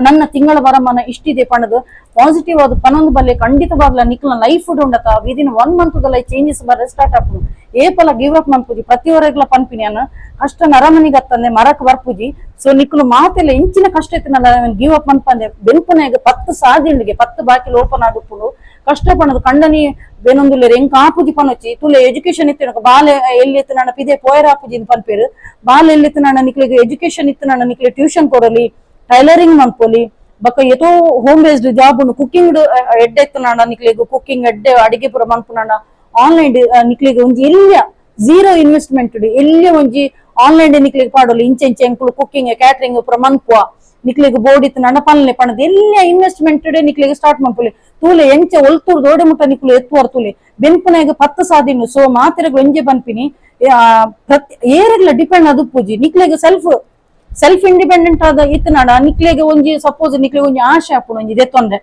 ನನ್ನ ತಿಂಗಳ ವರಮಾನ ಇಷ್ಟಿದೆ ಪಣದು ಪಾಸಿಟಿವ್ ಅದು ಪನೊಂದು ಬಲ್ಲೆ. ಖಂಡಿತವಾಗ್ಲ ನಿಕ್ಲ ಲೈಫ್ ಉಂಡತ ವಿದಿನ್ 1 ಮಂತ್ ದಲೈ ಚೇಂಜಸ್ ಬರ ಸ್ಟಾರ್ಟ್ ಆಪುಂಡು. ಏಪಲ ಗಿವ್ ಅಪ್ ಮನ್ಪುಜಿ. ಪ್ರತಿಯೊರಗ್ಲ ಪನ್ಪಿನಿ ಯಾನ್, ಕಷ್ಟ ನರಮನಿಗೆ ಅತ್ತಂದೆ ಮರಕ್ ಬರ್ಪುಜಿ. ಸೊ ನಿಕ್ಲು ಮಾತೆಲ್ಲ ಇಂಚಿನ ಕಷ್ಟ ಇತ್ತಿನಲ್ಲ ಗಿವ್ ಅಪ್ ಮನ್ಪಂದೆ ಬೆನ್ಪುನಾಗ 10 ಸಾದಿಂಡಿಗೆ 10 ಬಾಕಿಲು ಓಪನ್ ಆದುಪ್ಪುಂಡು. ಕಷ್ಟ ಪಣದು ಕಂಡನಿ ಬೇನೊಂದುಲ್ಲೆರ್ ಎಂಕ್ ಆಪುಜಿ ಪನೊಚ್ಚಿ. ತುಲೆ ಎಜುಕೇಶನ್ ಇತ್ತಿನ ಬಾಲೆ ಎಲ್ಲಿ ಇತ್ತು ಪಿದೆ ಪೋಯರ ಆಪುಜಿ ಪನ್ಪೇರು. ಬಾಲೆ ಎಲ್ಲಿ ಇತ್ತು ನಿಕ್ಲೆಗ್ ಎಜುಕೇಶನ್ ಇತ್ತು, ನಿಕ್ಲೆ ಟ್ಯೂಷನ್ ಕೊರಲಿ, ಟೈಲರಿಂಗ್ ಮನ್ಪೊಲಿ, ಬೊಕ್ಕ ಏತೋ home based job cooking ಎಡ್ಡೆ ಇತ್ತು ನಿಕ್ಲೆಗ್ ಕುಕ್ಕಿಂಗ್ ಎಡ್ಡೆ ಅಡಿಗೆ ಪೂರ ಮನ್ಪುನಾಂಡ ಆನ್ಲೈನ್ ನಿಕ್ಲೆಗ್ ಒಂಜಿ ಎಲ್ಯ ಝೀರೋ ಇನ್ವೆಸ್ಟ್ಮೆಂಟ್ ಎಲ್ಯ ಒಂಜಿ ಆನ್ಲೈನ್ ನಿಕ್ಲೆಗ್ ಪಾಡೋಲಿ. ಇಂಚೆ ಇಂಚೆ ಎಂಕುಲು ಕುಕ್ಕಿಂಗ್ ಕ್ಯಾಟರಿಂಗ್ ಪೂರ ಮನ್ಪುವ, ನಿಕ್ಲೆಗ್ ಬೋರ್ಡ್ ಇತ್ತು ನಡ ಪನ್ಲೆ ಪಣದ ಎಲ್ಯ ಇನ್ವೆಸ್ಟ್ಮೆಂಟ್ ನಿಕ್ಲೆಗ್ ಸ್ಟಾರ್ಟ್ ಮನ್ಪುಲಿ. ತೂಲೆ ಎಂಚ ಒಲ್ತೂರು ದೋಡೆ ಮುಟ್ಟ ನಿಕ್ಲು ಎತ್ತುವರ್ ತೂಲೆ, ಬೆನ್ಪುನಾಗ 10 ಸಾದಿನು. ಸೊ ಮಾತೆರೆಗ್ ಒಂಜೆ ಪನ್ಪಿನಿ, ಪ್ರತಿ ಏರೆಗ್ಲ ಡಿಪೆಂಡ್ ಅದು ಪೂಜಿ, ನಿಕ್ಲೆಗ್ self self independent ಆದ ಇತ್ತನಾಡ ನಿಕ್ಲೆಗ್ ಒಂಜಿ ಸಪೋಸ್ ನಿಕ್ಲೆಗ್ ಒಂಜಿ ಆಶೆ ಆಪುಂಡು ಒಂಜಿ ದೆತ್ತೊಂದೆ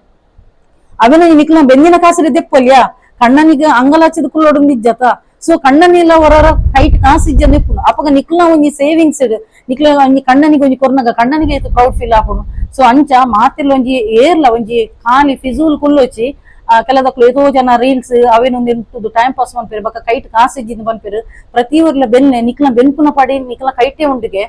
ಅವನ ನಿಕ್ಲ ಬೆಂದಿನ ಕಾಸರಿ ದೆಪ್ಪಲ್ಯಾ, ಕಣ್ಣನಿಗೆ ಅಂಗಲಾಚಿದ ಕುಲ್ಲೋಡು ಇಜ್ಜತ. ಸೊ ಕಣ್ಣನಿಲ್ಲ ಹೊರರ ಕೈಟ್ ಕಾಸು ಇಜ್ಜ ನಿಪ್ಪುಂಡು. ಅಪಗ ನಿಕ್ಲ ಒಂಜಿ ಸೇವಿಂಗ್ಸ್ ನಿಕ್ಲ ಒಂಜಿ ಕಣ್ಣನಿಗೆ ಒಂಜಿ ಕೊರ್ನಗ ಕಣ್ಣನಿಗೆ ಐತು ಪ್ರೌಡ್ ಫೀಲ್ ಆಪುಂಡು. ಸೊ ಅಂಚ ಮಾತೆಲ್ಲ ಒಂಜಿ ಏರ್ಲ ಒಂಜಿ ಖಾಲಿ ಫಿಜೂಲ್ ಕುಲ್ಲೊಚ್ಚಿ. ಕೆಲದಕ್ಲು ಏತೋ ಜನ ರೀಲ್ಸ್ ಅವೇನೊಂದು ಟೈಮ್ ಪಾಸ್ ಮನ್ಪೇರು, ಬೊಕ್ಕ ಕೈಟ್ ಕಾಸು ಇಜ್ಜಿಂದ್ ಪನ್ಪೇರು. ಪ್ರತಿ ಊರ್ಲ ಬೆನ್ನೆ ನಿಕ್ಲ ಬೆನ್ಪುನ ಪಡಿ ನಿಕ್ಲ ಕೈಟೆ ಉಂಡಿಗೆ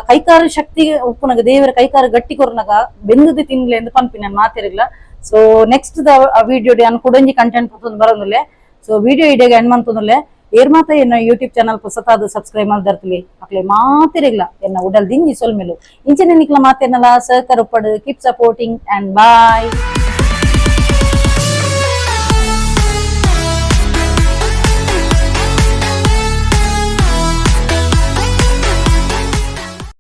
ಕೈಕಾರ ಶಕ್ತಿ ಉಪ್ಪುನಗ ದೇವರ ಕೈಕಾರ ಗಟ್ಟಿ ಕೊರ್ನಗ ಬೆಂದದ ತಿನ್ಲೆ ಎಂದು ಪನ್ಪಿ ನಾನು ಮಾತಿರ್ಲ. So next the video ಯಾನ್ ಕುಡೊಂಜಿ ಕಂಟೆಂಟ್ ಬರೋದಿಲ್ಲ. ಸೊ ವಿಡಿಯೋ ಇಡೀ ಎಂಡ್ ಮಂತುಂದುಲ್ಲೆ. ಏರ್ ಮಾತ ಎನ್ನ ಯೂಟ್ಯೂಬ್ ಚಾನಲ್ ಪೊಸತಾದ ಸಬ್ಸ್ಕ್ರೈಬ್ ಮಲ್ದರ್ತಿಲಿ ಅಕ್ಲೆ ಮಾತಿರಿಗ್ಲ ಎನ್ನ ಉಡಲ್ ದಿಂಜಿ ಸೊಲ್ಮೆಲು. ಇಂಚಿನ ನಿಕ್ಲ ಮಾತೇನಲ್ಲ ಸಹಕಾರ ಉಪ್ಪಡು. Keep supporting and bye.